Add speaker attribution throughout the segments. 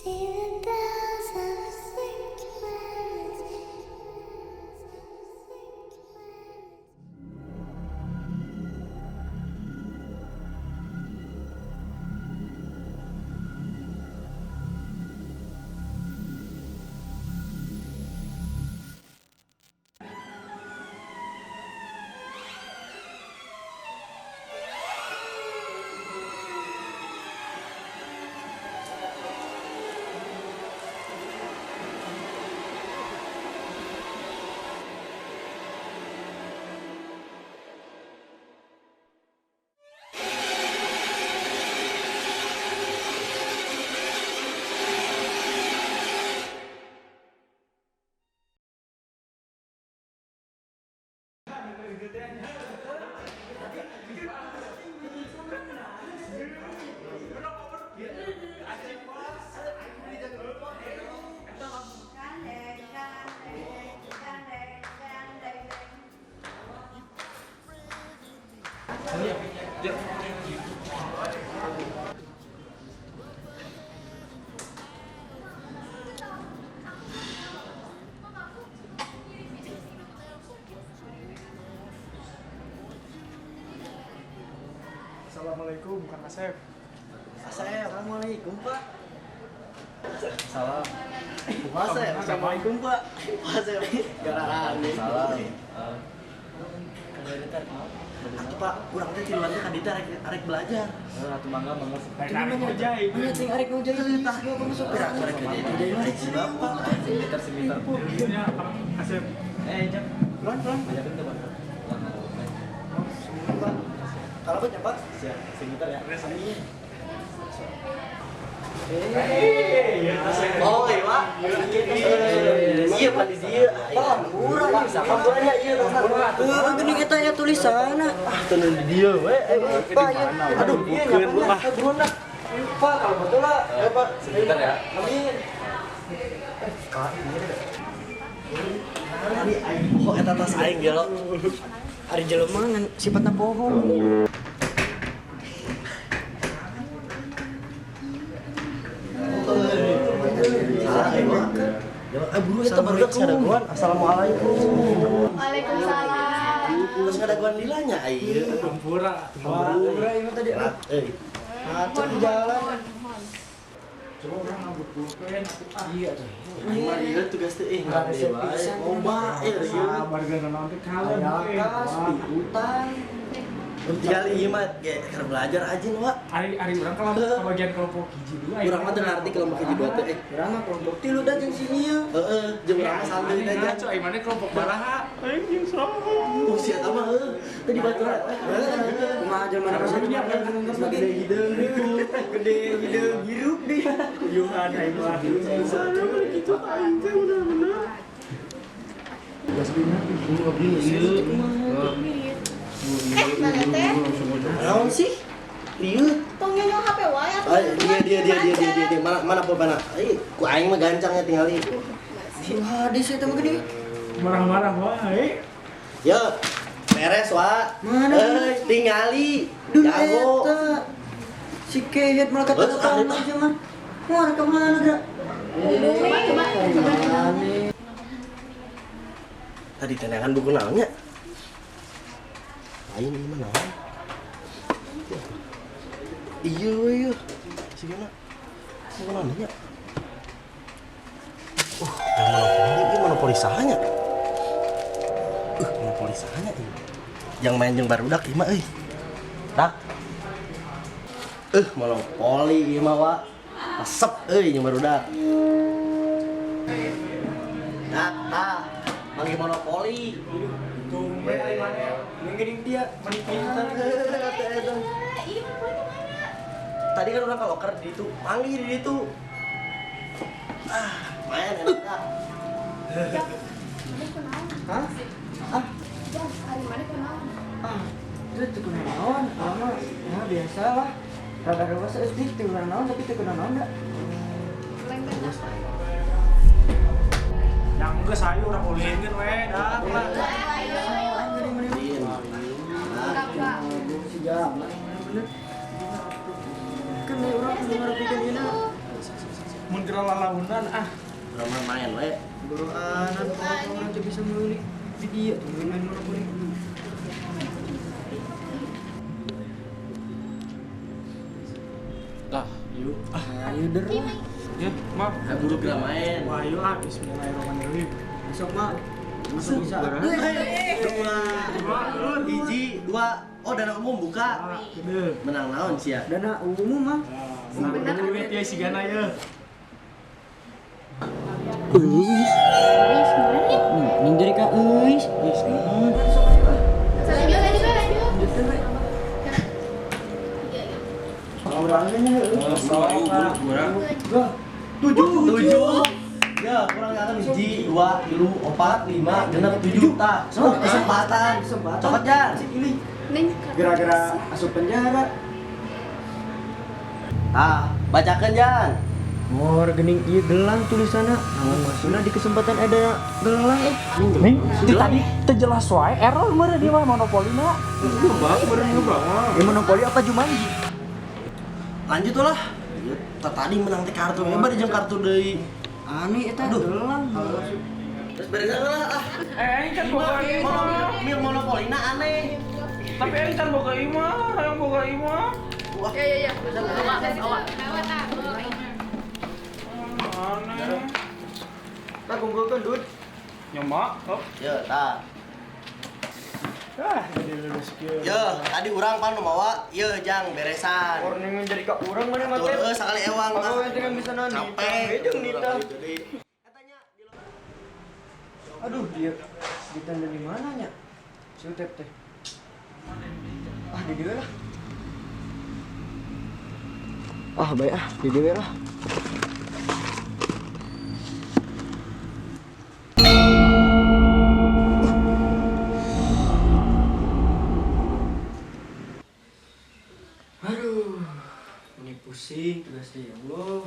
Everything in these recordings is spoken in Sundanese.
Speaker 1: See the bells of St. Clarence.
Speaker 2: Assalamualaikum, Kang Asep.
Speaker 3: Assalamualaikum, Pak. Salam. Pak Asep, assalamualaikum, Pak. Pak Asep, gararane.
Speaker 4: Salam.
Speaker 3: Atuh, Pak, urang teh tiluan teh ka dieu teh arek belajar.
Speaker 4: Atuh mangga mangga.
Speaker 2: Arek ngojay.
Speaker 3: Nya ting arek ngojay tah supir arek gede ngojay si bapak.
Speaker 4: Semiter semiter.
Speaker 2: Ya, Kang Asep.
Speaker 4: Jam.
Speaker 3: Pelan pelan.
Speaker 4: Ajakin tuh, Pak.
Speaker 3: Pak. Kalau Pak Pak.
Speaker 4: Siap, semiter ya.
Speaker 3: Amin.
Speaker 4: Oh,
Speaker 3: iya, Pak. Iya, Pak di dieu. Pak, murah iya, iya,
Speaker 5: Heeh, geuning eta aya tulisanna.
Speaker 3: Ah, tenun di dieu we.
Speaker 5: Pak, ieu.
Speaker 3: Aduh, iya nyapanya. Buruan lah. Pak, kalau betul lah. Eh, Pak.
Speaker 4: Sebentar ya.
Speaker 3: Amin. Pak, ini ada. Tadi aing poho eta tas aing gelo.
Speaker 5: Ari jelema ngan sifatna poho.
Speaker 3: Salah aing mah. Buru eta barudak ngadaguan. Assalamualaikum.
Speaker 6: Waalaikumsalam.
Speaker 3: Terus ngadaguan lilanya aing.
Speaker 2: Hampura.
Speaker 5: Hampura ieu mah tadi.
Speaker 3: Euy.
Speaker 5: Macet di jalan.
Speaker 2: Coba orang ngabut pulpen.
Speaker 5: Iya tuh.
Speaker 3: Mah ieu tugas teh eh
Speaker 5: Nggak resep pisan.
Speaker 3: Loba eh ieu.
Speaker 2: Sabar gak nanti kalem.
Speaker 5: Aya kas di hutan.
Speaker 3: Tinggal ieu mah ge keur belajar rajin wa.
Speaker 2: Ari ari urang kalau bagian kelompok hiji dua.
Speaker 3: Urang mah teu ngarti kelompok hiji dua teh.
Speaker 5: Urang mah kelompok tilu da jeung si ieu.
Speaker 3: Heeh, jeung urang mah santuy teh
Speaker 2: Ngaco, ai mana kelompok baraha. Aing jeung saha.
Speaker 3: Oh, si eta mah heuh. Teu dibaturan.
Speaker 5: Kumaha jelema na
Speaker 2: Karunya,
Speaker 5: gede hideung gede hideung hirup deh.
Speaker 2: Yuhan aing mah. Salah gitu aing teh bener-bener.
Speaker 6: Mana teh?
Speaker 3: Naon sih? Lieu.
Speaker 6: Tong nyonyong HP wae atuh.
Speaker 3: Dia dia dia dia dia dia mana mana mana. Ih, ku aing mah gancangnya tinggali.
Speaker 5: Hadis eta mah gede.
Speaker 2: Marah-marah wae.
Speaker 3: Yo, beres wa.
Speaker 5: Mana?
Speaker 3: Eh, tingali.
Speaker 5: Duh
Speaker 3: Jago.
Speaker 5: eta. Si kehet malah kata
Speaker 3: Terus,
Speaker 5: kata aja mah. Mau ke mana gerak?
Speaker 6: Coba coba coba.
Speaker 3: Tadi tenangan buku naonnya? Lain ini mah naon? Iya iya. Si gimana? Buku naonnya? Yang monopoli, ini monopoli sahanya. Monopoli sahanya ini. Yang main jeung barudak ieu mah euy. Dak. Monopoli ieu mah wa. Resep euy jeung barudak. Dak, tah. Manggil monopoli.
Speaker 2: Tumben ai mana?
Speaker 5: Mungkin dia
Speaker 2: Meni pintar.
Speaker 6: Iya, monopoli kemana?
Speaker 3: Tadi kan orang kalau loker di itu, panggil di itu. Ah, main enak dah.
Speaker 6: Jang, mana kunaon?
Speaker 5: Hah? Ah,
Speaker 6: Jang, ari mana kunaon?
Speaker 5: ah, itu teu kunaon, lama. Ya biasa lah. Rada rada seeutik teu kunaon tapi teu kunaon da.
Speaker 6: Lengket apa?
Speaker 2: Yang geus ayo urang ulinkeun we dah lah.
Speaker 6: Ayo, ayo. Enggak,
Speaker 5: Si jaman bener. Kan urang kudu ngarepikeun ieu.
Speaker 2: Mun geura lalaunan ah.
Speaker 3: Urang mah main we.
Speaker 5: Buruan orang teu bisa meuli. Di dia tuh main monopoli.
Speaker 2: Tah, yuk.
Speaker 5: Ah, ayo der.
Speaker 2: Ya, maaf.
Speaker 3: Buru geura main.
Speaker 2: Wah, ayo ah, bismillahirrahmanirrahim.
Speaker 5: Besok mah masuk bisa.
Speaker 3: 2 1 2. Oh, dana umum buka. Menang naon sia?
Speaker 5: Dana umum mah.
Speaker 2: Menang duit ya si Gana ya.
Speaker 5: Euis. Ning jadi ka euis.
Speaker 3: Tujuh. Ya, kurang kata 1 2 3 4 5 6 7 tah. Kesempatan. Cokot jan.
Speaker 5: Gara-gara asup penjara.
Speaker 3: Tah, bacakeun jan.
Speaker 5: Oh, gening ieu gelang tulisanna. Naon maksudna di kesempatan ada gelang eh.
Speaker 2: Ning, tadi teu jelas wae error meureun dia mah monopolina. Nyoba, meureun nyoba mah.
Speaker 5: Ya monopoli apa Jumanji?
Speaker 3: Lanjut lah. Tadi menang teh kartu, hebat jeung kartu deui.
Speaker 5: Aneh eta gelang.
Speaker 3: Terus beres lah ah.
Speaker 2: Aing kan boga imah.
Speaker 3: Mil monopolina aneh.
Speaker 2: Tapi aing kan boga imah, hayang boga imah.
Speaker 6: Ya ya ya. Awak.
Speaker 2: Aneh.
Speaker 5: Tah kumpulkeun duit.
Speaker 2: Nyoba, oh.
Speaker 3: Ya, tah.
Speaker 2: Ah, jadi lulus kieu.
Speaker 3: Ya, tadi urang pan nu mawa, ieu jang beresan.
Speaker 5: Warningan jadi ka urang mana mah teh.
Speaker 3: Tuh, sakali ewang
Speaker 5: ah. Ente kan bisa nani.
Speaker 3: Capek.
Speaker 5: Jeung nita. Aduh, dia ditanda di mana nya? Si Utep teh. Ah, di dieu lah. Ah, baik ah, di dieu lah. Aduh, ini pusing tugasnya ya Allah.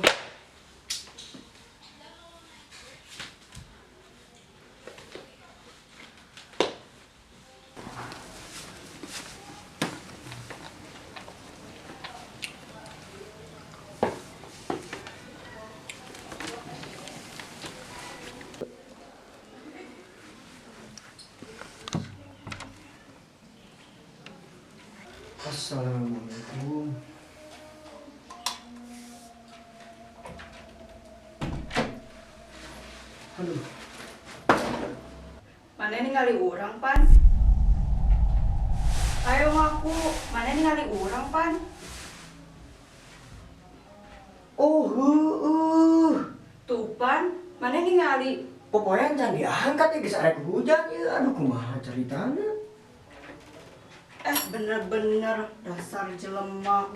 Speaker 5: Assalamualaikum. Aduh.
Speaker 7: Mana ningali urang pan? Ayo ngaku, mana ningali urang pan?
Speaker 5: Oh, heueuh.
Speaker 7: Tuh pan, mana ningali?
Speaker 5: Popoean can diangkat ya geus arek hujan ieu. Aduh kumaha caritana?
Speaker 7: Bener-bener dasar jelema.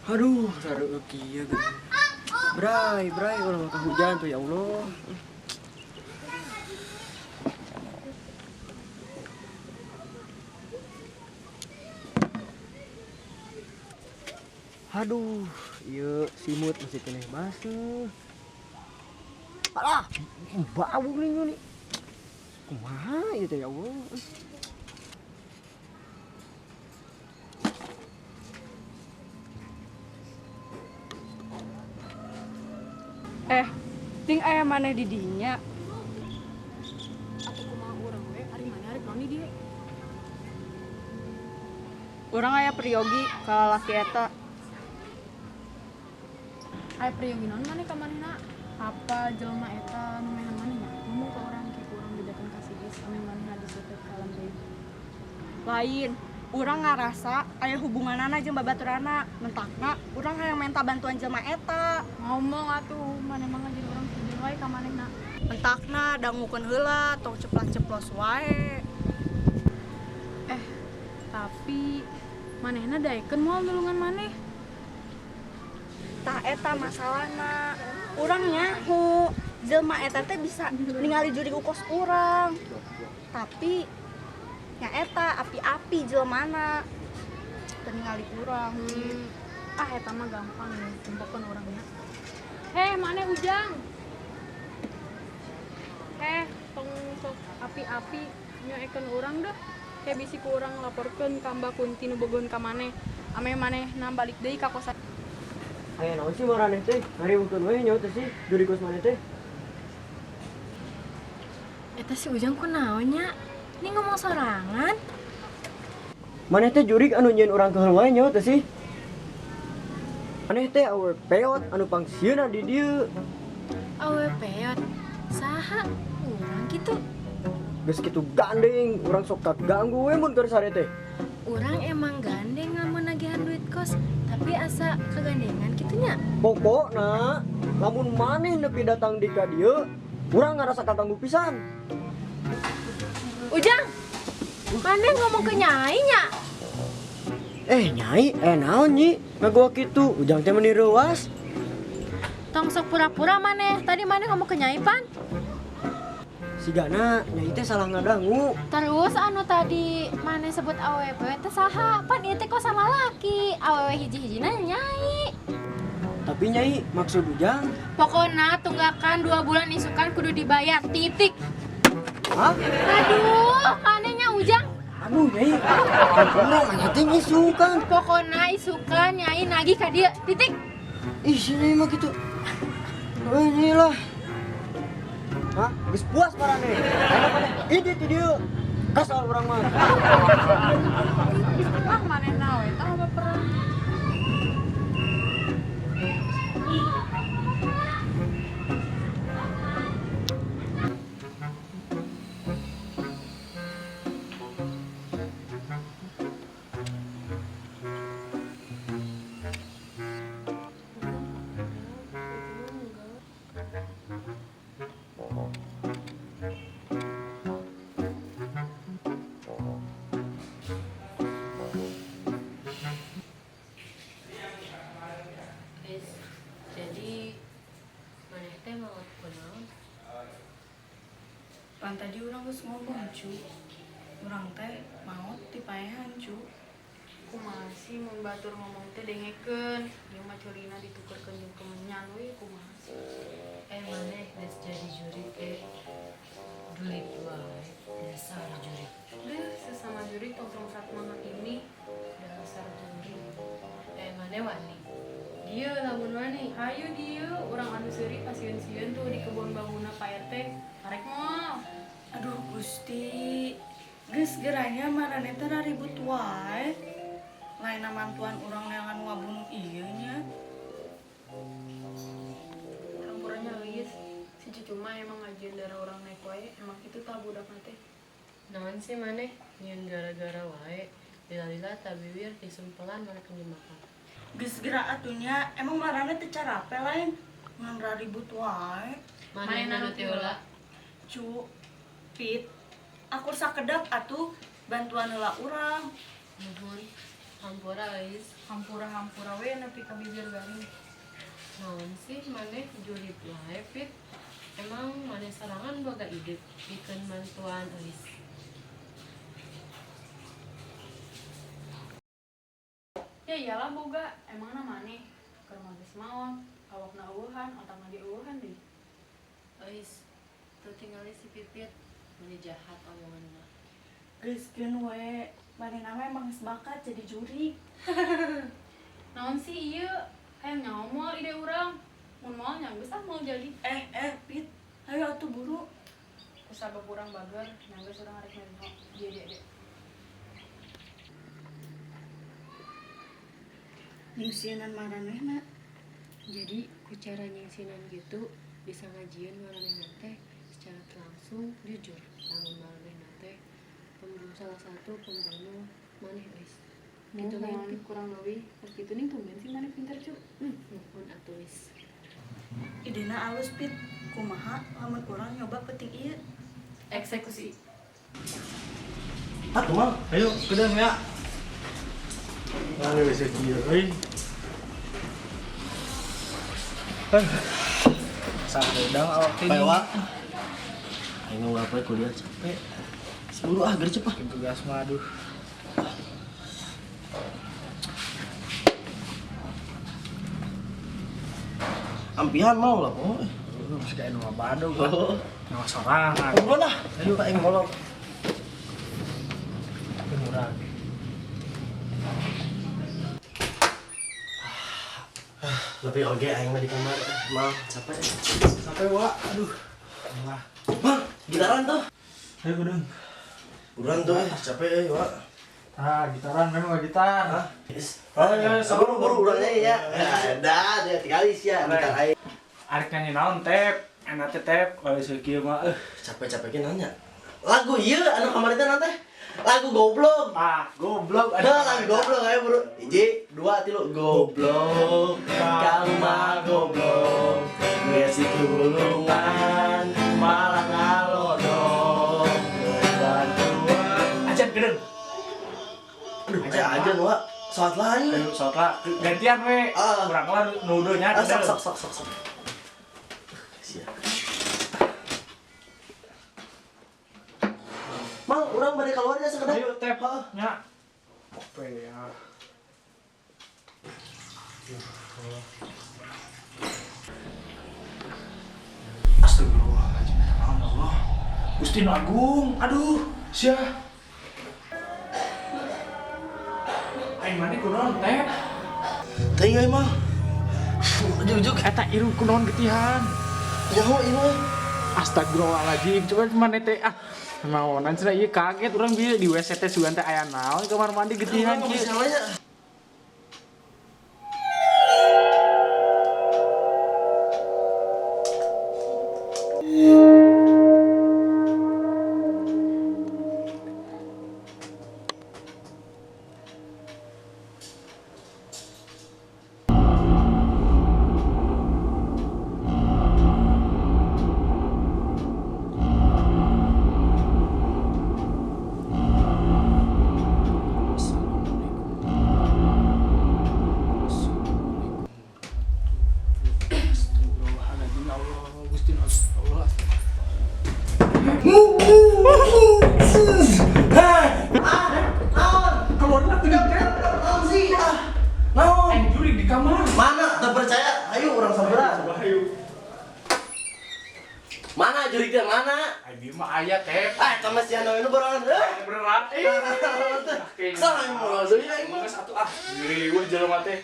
Speaker 5: Aduh, taruh kieu geuning. Bray, bray ulah mah hujan tuh ya Allah. Aduh, ieu simut masih keneh baseuh. Alah, bau nih nih. Kumaha ieu teh ya Allah.
Speaker 7: Ting aya maneh di dinya.
Speaker 6: Atuh kumaha urang we, ari maneh arek naon di dieu?
Speaker 7: Urang aya priyogi ka lalaki eta.
Speaker 6: Aya priyogi naon maneh ka manehna? Apa jelema eta nu mehan maneh nya? Ngomong ka urang ke urang bejakeun ka si Is ame manehna disutep ka alam gaib.
Speaker 7: Lain, urang ngarasa aya hubunganana jeung babaturana. Mentakna urang hayang menta bantuan jelema eta.
Speaker 6: Ngomong atuh, maneh mah ngajeun urang sejen wae ka manehna.
Speaker 7: Mentakna dangukeun heula tong ceplas-ceplos wae.
Speaker 6: Tapi manehna daekeun moal nulungan maneh.
Speaker 7: Tah eta masalahna. Urang nyaho jelema eta teh bisa ningali jurig ukos urang. Tapi nya eta api-api jelemana. Teu
Speaker 6: ningali urang. Ah eta mah gampang nih, tempokeun urangnya. Heh, mana Ujang? Heh, tong sok api-api nyoekeun urang dah. Kayak bisi ku urang laporkeun ka Mbak Kunti nu bogoheun ka maneh. Ame manehna balik deui ka kosan.
Speaker 5: Aya naon sih maraneh teh? Ngariweukeun we nyaho teh sih juri kos maneh teh.
Speaker 8: Eta si Ujang kunaon nya? Ini ngomong sorangan.
Speaker 5: Maneh teh jurig anu nyieun urang keheul wae nyaho teh sih. Maneh teh awewe peot anu pangsieuna di dieu.
Speaker 8: Awewe peot. Saha? Urang kitu.
Speaker 5: Geus kitu gandeng, urang sok kaganggu we mun keur sare teh.
Speaker 8: Urang emang gandeng lamun nagihan duit kos, tapi asa kegandengan kitunya.
Speaker 5: Pokokna lamun maneh nepi datang di ka dieu, urang ngarasa kaganggu pisan.
Speaker 8: Ujang, maneh ngomong ke Nyai nya?
Speaker 5: Nyai, naon nyi? Ngagoa kitu, Ujang teh meuni reuas.
Speaker 8: Tong sok pura-pura maneh, tadi maneh ngomong ke Nyai pan?
Speaker 5: Sigana Nyai teh salah ngadangu.
Speaker 8: Terus anu tadi maneh sebut awewe teh saha? Pan ieu teh kosan lalaki, awewe hiji-hijina Nyai.
Speaker 5: Tapi Nyai maksud Ujang?
Speaker 8: Pokona tunggakan 2 bulan isukan kudu dibayar, titik.
Speaker 5: Hah?
Speaker 8: Aduh, manehnya Ujang.
Speaker 5: Aduh Nyai, kan urang nanya teh isukan.
Speaker 8: Pokona isukan Nyai nagih ka dieu, titik.
Speaker 5: Ih, sini mah kitu. Nyai lah. Hah? Geus puas maraneh. Ayeuna maneh ide ti dieu. Kasal urang mah.
Speaker 6: Ah manehna we tah baperan.
Speaker 8: Jadi maneh teh mau kunaon?
Speaker 7: Pan tadi urang geus ngomong, Cu. Urang teh maot dipaehan, Cu.
Speaker 6: Kumaha sih mun batur ngomong teh dengekeun, ieu mah ceulina ditukerkeun jeung kemenyan we kumaha sih.
Speaker 8: Maneh geus jadi juri teh dulit wae, dasar juri.
Speaker 6: Deuh, sesama juri tong sat mah ini
Speaker 8: dasar juri. Maneh wani. Dieu lamun wani.
Speaker 6: Hayu dieu, urang anu seuri pasieun-sieun tuh di kebon bangunna Pak RT. Arek moal.
Speaker 7: Aduh Gusti, geus geranya maraneh teh ribut wae. Lain mantuan urang neangan ngabunuh ieu nya.
Speaker 6: Hampuranya leuis, si cucu mah emang ngajieun darah urang naik wae, emang kitu tah budakna teh.
Speaker 8: Naon sih maneh nyieun gara-gara wae, lila-lila tabiwir disempelan maneh makan.
Speaker 7: Geus geura atunya, emang maraneh teh carape lain ngan ribut wae.
Speaker 8: Manehna nu teu heula.
Speaker 7: Cu, Pit, aku sakedap atuh bantuan heula urang.
Speaker 8: Nuhun, hampura euis.
Speaker 6: Hampura-hampura we nepi ka bibir garing.
Speaker 8: Naon sih maneh julid wae, Pit? Emang maneh sorangan boga ide pikeun mantuan euis?
Speaker 6: Ya iyalah boga, emangna maneh keur mah geus maot, awakna eueuhan, otakna ge eueuhan deui.
Speaker 8: Euis, teu tingali si Pipit, meni jahat omonganna.
Speaker 7: Geus keun we, manehna mah emang geus bakat jadi juri.
Speaker 6: Naon sih ieu? Hayang nyaho moal ide urang. Mun moal nya geus ah moal jadi.
Speaker 7: Pit, hayu atuh buru.
Speaker 6: Kusabab urang bager, nya geus urang arek nyaho. Dia dia dia.
Speaker 7: Nyingsieunan maranehna.
Speaker 8: Jadi ku cara nyingsieunan gitu bisa ngajieun maranehna teh secara langsung jujur lamun maranehna teh pembunuh, salah satu pembunuh maneh euis. Gitu lain
Speaker 6: Nuhun, kurang leuwih kos kitu ning tumben sih maneh pinter, Cu.
Speaker 8: Nuhun atuh wis.
Speaker 7: Idena alus, Pit. Kumaha lamun urang nyoba penting ieu?
Speaker 8: Eksekusi.
Speaker 3: Atuh mah,
Speaker 4: Ayo, kedeung ya. Ayo bisa kieu euy. Sareudang awak teh.
Speaker 3: Pewa. Aing mau ngapain kuliah capek. Seburu ah gercep ah.
Speaker 4: Tugas mah aduh.
Speaker 3: Ampihan mau lah, oh.
Speaker 4: Lu bisa kayak nu ngabadog.
Speaker 3: Oh.
Speaker 4: Nyawa sorangan.
Speaker 3: Buruan lah. Ayo, aing molor.
Speaker 4: Tapi murah.
Speaker 3: Lebih oge aing mah di kamar. Mal, capek.
Speaker 4: Sampai wa, aduh. Lah.
Speaker 3: Mal, gitaran tuh.
Speaker 4: Ayo gedung.
Speaker 3: Buruan tuh, capek euy, Wak.
Speaker 4: Ah, gitaran memang nggak gitar.
Speaker 3: Hah? Yes. Ah, buru buru urang nya ya. Ada, dia tinggal sih ya, gitar aing.
Speaker 4: Arek nyanyi naon tep? Enak teh tep kalau sakieu mah eh.
Speaker 3: Capek-capek nanya. Lagu ieu anu kamari teh nanti. Lagu goblok.
Speaker 4: Ah, goblok.
Speaker 3: Ada lagu goblok ayo bro. Hiji, dua, tilu. Goblok, kamu mah goblok. Geus tulungan malah ngalodok. Bantuan.
Speaker 4: Ajan gedeng.
Speaker 3: Aduh, ajan wa. Salat lah ayo.
Speaker 4: Ayo salat lah. Gantian we.
Speaker 3: Ah.
Speaker 4: Kurang lah nuduhnya.
Speaker 3: Ah, sok sok sok sok sok. Siap. Mang, urang bade keluar ya sekedar.
Speaker 4: Ayo tep. Nya. Oke ya. Astagfirullahaladzim, naon Allah. Gusti nu agung, aduh, sia. Aing mane kunaon teh?
Speaker 3: Teuing euy mah. Ujug-ujug
Speaker 4: Eta irung kunaon getihan.
Speaker 3: nyaho ieu mah.
Speaker 2: Astagfirullahaladzim, coba mana teh ah. Naonan cenah ieu kaget urang bieu di WC teh sugan teh aya naon kamar mandi getihan
Speaker 3: Urang
Speaker 2: kieu.
Speaker 3: misalnya.
Speaker 4: Astagfirullahaladzim, ya Allah, Gusti nu Allah.
Speaker 3: Naon?
Speaker 4: Keluar lah tidak teh.
Speaker 3: Naon sih? Ah. Naon?
Speaker 4: Aing jurig di kamar.
Speaker 3: Mana? Terpercaya? Ayo urang samperan.
Speaker 4: Coba ayo.
Speaker 3: Mana jurig teh mana?
Speaker 4: Aing mah aya teh.
Speaker 3: Ah, eta mah si anu nu beronan. Eh.
Speaker 4: Beneran. Eh.
Speaker 3: Salah aing moal deui aing mah.
Speaker 4: Geus atuh ah. Riweuh jelema teh.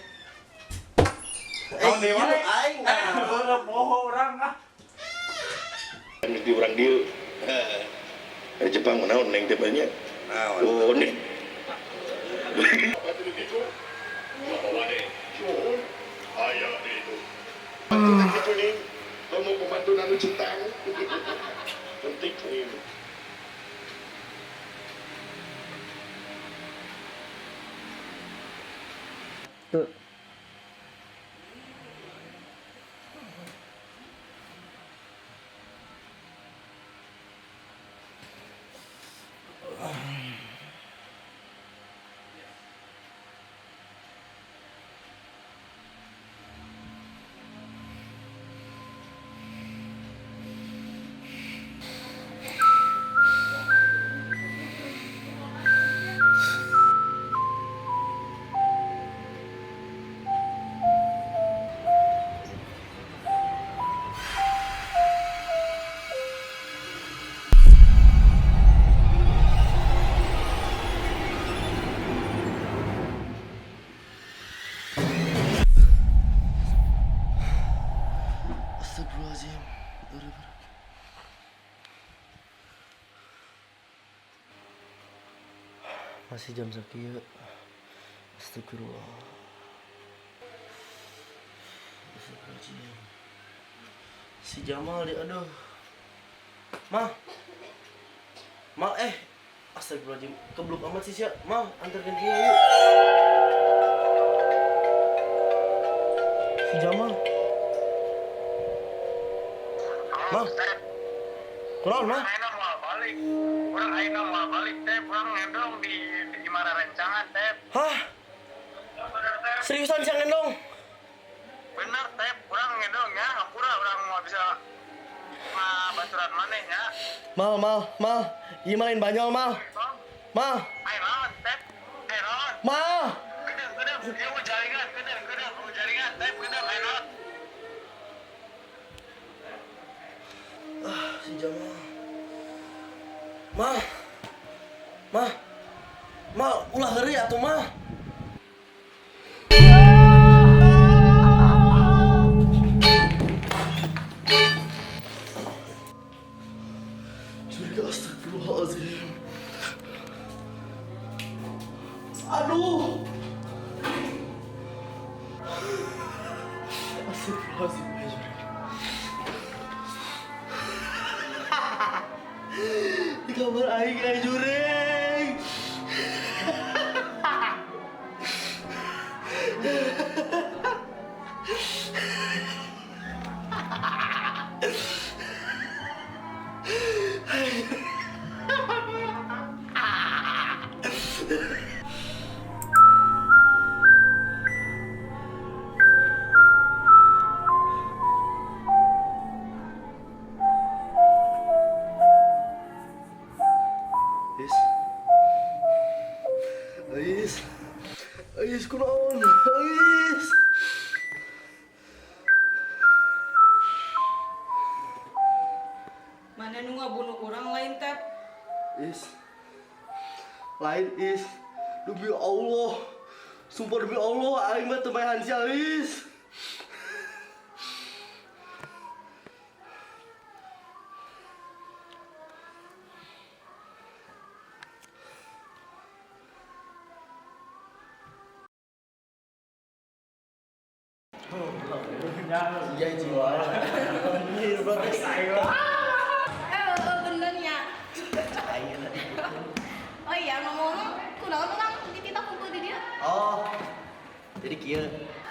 Speaker 3: Eh,
Speaker 4: Naon deui wae?
Speaker 3: aing.
Speaker 4: Eh, poho urang ah.
Speaker 9: Di urang dieu. Dari Jepang mah naon neng teh banyak. Oh, nih. Kamu pembantu nanu centang. Penting nih.
Speaker 5: Tuh.
Speaker 3: Astagfirullahaladzim. Masih jam sekian. Astagfirullah. Astagfirullahaladzim. Si Jamal dia aduh. Mah. Mal eh. Astagfirullahaladzim. Kebluk amat sih sia. Mal, antarkan dia yuk. Si Jamal. Mal. Kunaon, Mah?
Speaker 10: Ayeuna moal balik. Urang ayeuna moal balik teh, urang ngendong di imah rencangan teh.
Speaker 3: Hah?
Speaker 10: Bener teh.
Speaker 3: Seriusan siang ngendong?
Speaker 10: Bener teh, urang ngendong nya, hampura urang moal bisa ngabaturan maneh nya.
Speaker 3: Mal, mal, mal. Ieu mah lain banyol, mal. Mal,
Speaker 10: Ayo naon teh? Eh naon?
Speaker 3: mal.
Speaker 10: Gedeng, gedeng, ieu jaringan, gedeng, gedeng, jaringan teh, gedeng, ayo naon?
Speaker 3: Mah. Mah. Mah, ulah heureuy atuh mah. Curiga astagfirullahaladzim. Aduh. Astagfirullahaladzim. Ya jurig. Di kamar aing aya jurig. Is. Ais. Ais kunaon? Ais.
Speaker 7: Maneh nu ngabunuh urang lain, Tep?
Speaker 3: Is. Lain Is. Demi Allah. Sumpah demi Allah aing mah teu maehan sia Is. Iya jiwa. Anjir, protes.
Speaker 6: Eh, benernya. Oh iya, ngomong-ngomong, kunaon urang dititah kumpul di dieu?
Speaker 3: Oh. Jadi kieu,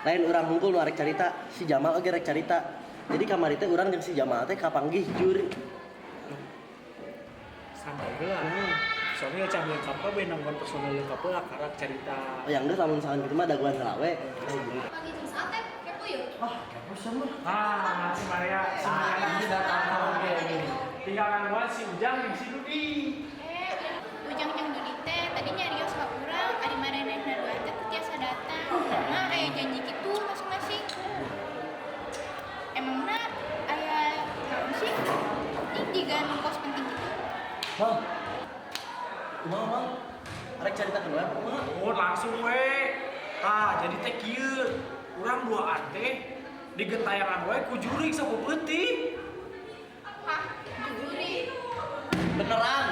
Speaker 3: lain urang hungkul nu arek carita, si Jamal oge rek carita. Jadi kamari teh urang jeung si Jamal teh kapanggih jurig.
Speaker 4: Santai heula. Soalnya can lengkap we nanggon personel lengkap lah karak carita.
Speaker 3: Oh, yang geus lamun misalkan kitu mah dagoan heula we.
Speaker 6: Panggih jeung saha, Tep? Kepo yeuh.
Speaker 3: Ah, kepo sia mah.
Speaker 2: Ah, si Maria, si Maria ini datang oke. Tinggal nangguan si Ujang jeung si Dudi.
Speaker 6: Eh, Ujang jeung Dudi teh tadi nyarios ka urang ari maranehna dua teh teu tiasa datang. Karena aya janji kitu masing-masing. Emangna aya naon sih? Ini jiga nu kos penting gitu.
Speaker 3: Mal. Kumaha, Mal? Arek carita keluar kumaha?
Speaker 2: Oh, langsung we. Ah, jadi teh kieu. Urang duaan teh digentayangan we ku jurig sapeupeutih.
Speaker 6: Hah? Jurig?
Speaker 3: Beneran.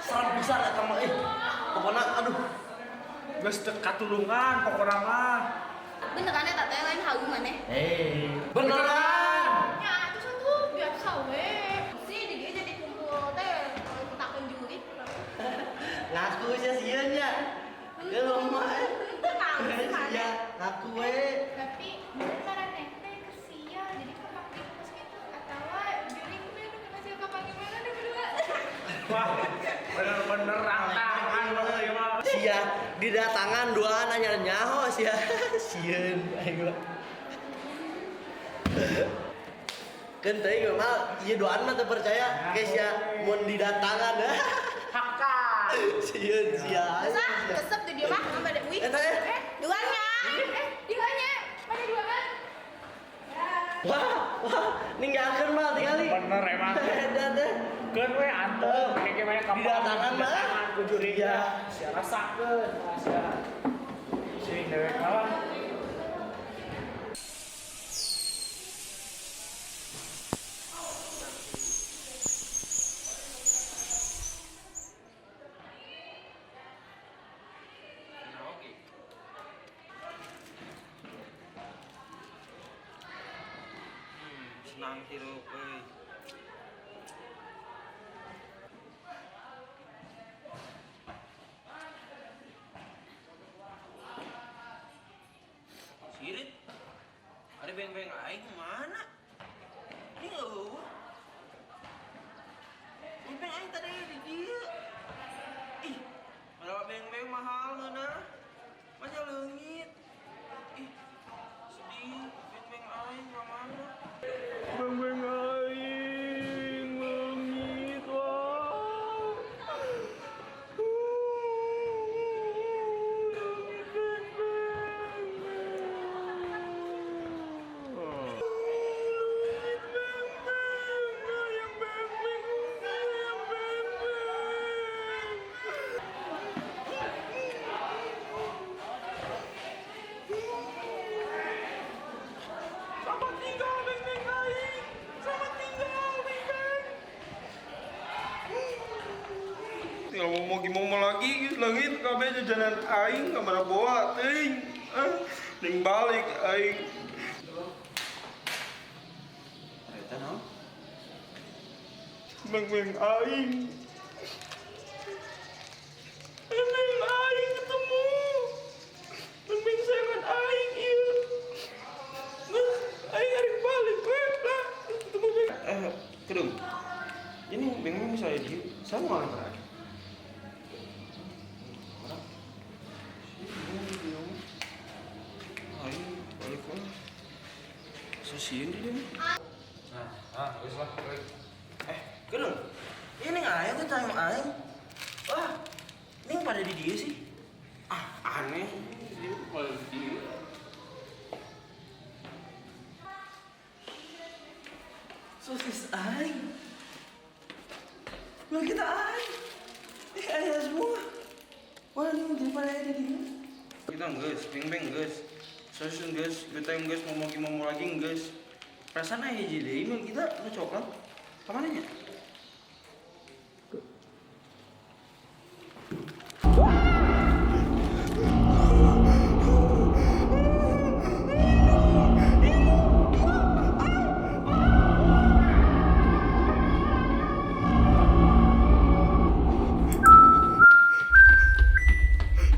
Speaker 3: Serem pisan eta mah eh. Pokona aduh.
Speaker 2: Geus teu katulungan pokona mah.
Speaker 6: Beneran eta teh lain halu maneh?
Speaker 3: Eh, beneran.
Speaker 6: Ya, terus atuh biasa we. Sih di dieu jadi kumpul teh takon jurig.
Speaker 3: Ngaku sia sieun nya. Geus lemah eh.
Speaker 6: Henteu naon sih maneh?
Speaker 3: Sia, ngaku we.
Speaker 6: Tapi bener maraneh teh keur sia jadi kapanggih kos kitu atawa jurig we nu kena sia kapanggih maneh berdua.
Speaker 2: Wah, bener-bener tantangan ieu mah.
Speaker 3: Sia didatangan duaan nanya nyaho sia. Sieun aing mah. Keun teuing mah ieu duaan mah teu percaya ke sia mun didatangan.
Speaker 2: Hakka.
Speaker 3: Sieun sia.
Speaker 6: Geus ah, resep di dieu mah bade uih.
Speaker 3: Eta eh.
Speaker 6: Eh, duanya. Eh, duanya. Mana duaan?
Speaker 3: Wah, wah, ninggalkeun mah tingali.
Speaker 2: Bener emang.
Speaker 3: Edan teh.
Speaker 2: Keun we antep kayak gimana kapan
Speaker 3: Didatangan mah.
Speaker 2: Didatangan ku jurig
Speaker 3: Iya.
Speaker 2: sia rasakeun sia. Sing dewek mah.
Speaker 10: Senang hirup euy. Sirit. Ada beng-beng aing mana? Ini eueuh. Beng aing tadi di dieu. Ih, malah beng-beng mahal ngeunah. Masa leungit. Ih, sedih beng-beng aing ka mana?
Speaker 2: Beng-beng aing leungit wah. Leungit beng-beng. Leungit beng-beng.
Speaker 10: Momo lagi geus leungit kabeh jajanan aing ka mana boa teuing. Ah, ning balik aing.
Speaker 3: Eta naon?
Speaker 10: Beng-beng aing. Beng-beng aing ketemu. Beng-beng sayangan aing ieu. Nah, aing arek balik we lah ketemu beng.
Speaker 11: Eh, kedung. Ini beng-beng bisa di sama orang.
Speaker 10: Aing balik we. Sasieun di dieu.
Speaker 11: Nah, ah, geus lah, balik.
Speaker 10: Eh, kedung. Ini aing tuh tanya aing. Wah, ini pada di dia sih.
Speaker 11: Ah, aneh. Dia malah di dia.
Speaker 10: Sosis aing. Wah, kita aing. Ini ayah semua. Wah, ini jadi pada ada di dia.
Speaker 11: Kita geus, beng-beng geus. Sosis geus, beta geus, momo lagi geus. Perasaan aya hiji deui mah kita nu coklat. Kamana nya?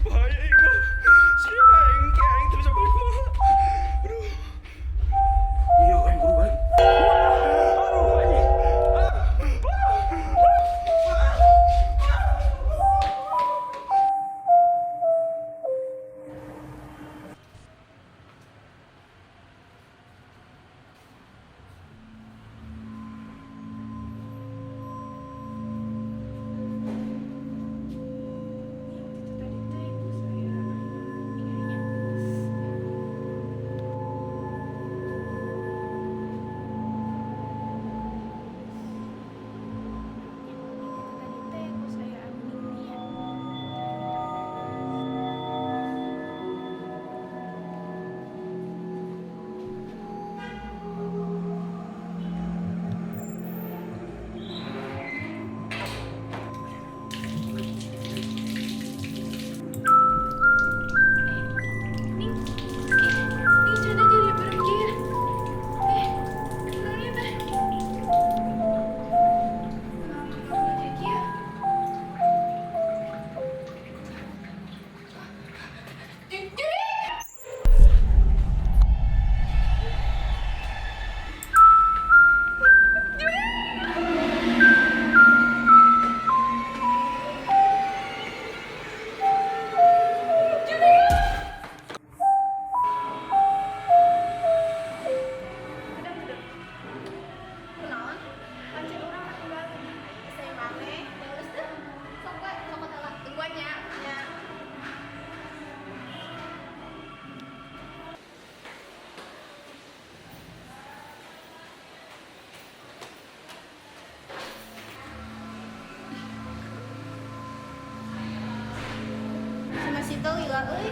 Speaker 10: Bahaya ieu mah. Sieun aing, ke aing teu bisa balik kumaha. Aduh.
Speaker 11: Iya, aing buru balik.
Speaker 10: Aduh, anjing.
Speaker 6: Tadi teh ibu saya kayaknya. Tadi teh ibu saya anu nya. Ning, ning canda jadi berpikir. Eh, naon ieu teh? Kamu jadi kieu? Juri!
Speaker 1: Kunaon? Pancen urang katinggalan. Saya maneh, geus teh. Sok we, sok heula. Tungguan nya. Nya. Sama si teu lila euy.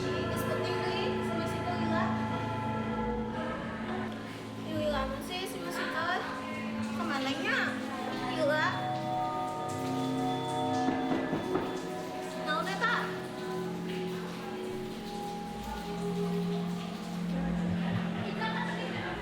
Speaker 1: Geus penting deui si Masih teu lila. Lila amat sih si Masih teu. Kemana nya? Lila. Naon eta? Mana ya?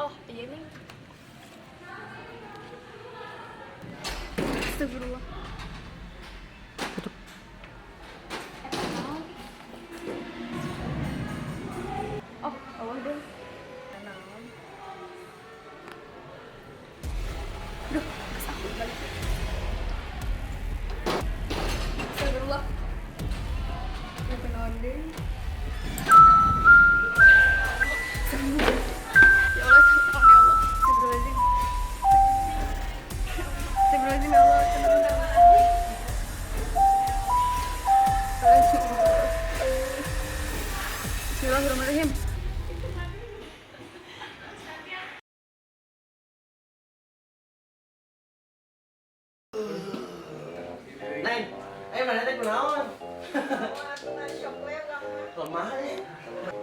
Speaker 1: Oh, iya nih. Astagfirullah. Oh, Allah deh.
Speaker 3: kunaon?
Speaker 1: Atuh shock we urang mah.
Speaker 3: Lemah ya.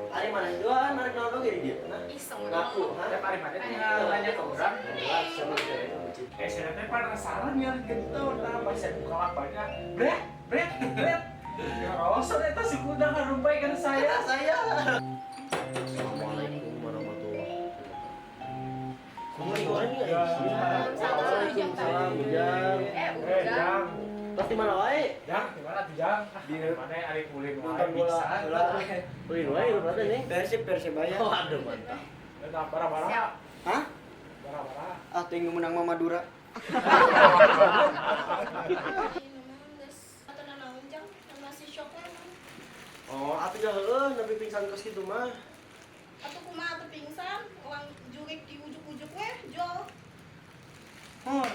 Speaker 3: Ari mana dua narik naon oge di dieu? Nah.
Speaker 1: Iseng.
Speaker 3: Ngaku, ha?
Speaker 2: Tep ari mana tinggal nanya ke urang. Eh, saya teh penasaran ya gitu. Nah, pas saya buka lapaknya, bret, bret, bret. Ya, rosot eta si kuda ngarumpai kan saya.
Speaker 3: Saya. Assalamualaikum warahmatullahi wabarakatuh. Waalaikumsalam, Ujang.
Speaker 6: Eh, Ujang.
Speaker 3: Terus di mana wae?
Speaker 2: Jang, di mana tuh Jang? Di mana ari ulin wae
Speaker 5: Nonton bola.
Speaker 2: pingsan.
Speaker 3: Ulin wae lu berarti nih.
Speaker 5: Persib Persebaya.
Speaker 3: Waduh, mantap.
Speaker 2: Eta bara-bara.
Speaker 5: Hah?
Speaker 2: Bara-bara.
Speaker 5: Ah, teu menang mah Madura.
Speaker 1: Geus atuh nanaon Jang, masih shock we mah.
Speaker 3: Oh, atuh dah heueuh nepi pingsan kos kitu mah.
Speaker 1: Atuh kumaha atuh pingsan, urang jurik di ujuk-ujuk we, jol.
Speaker 3: Hor.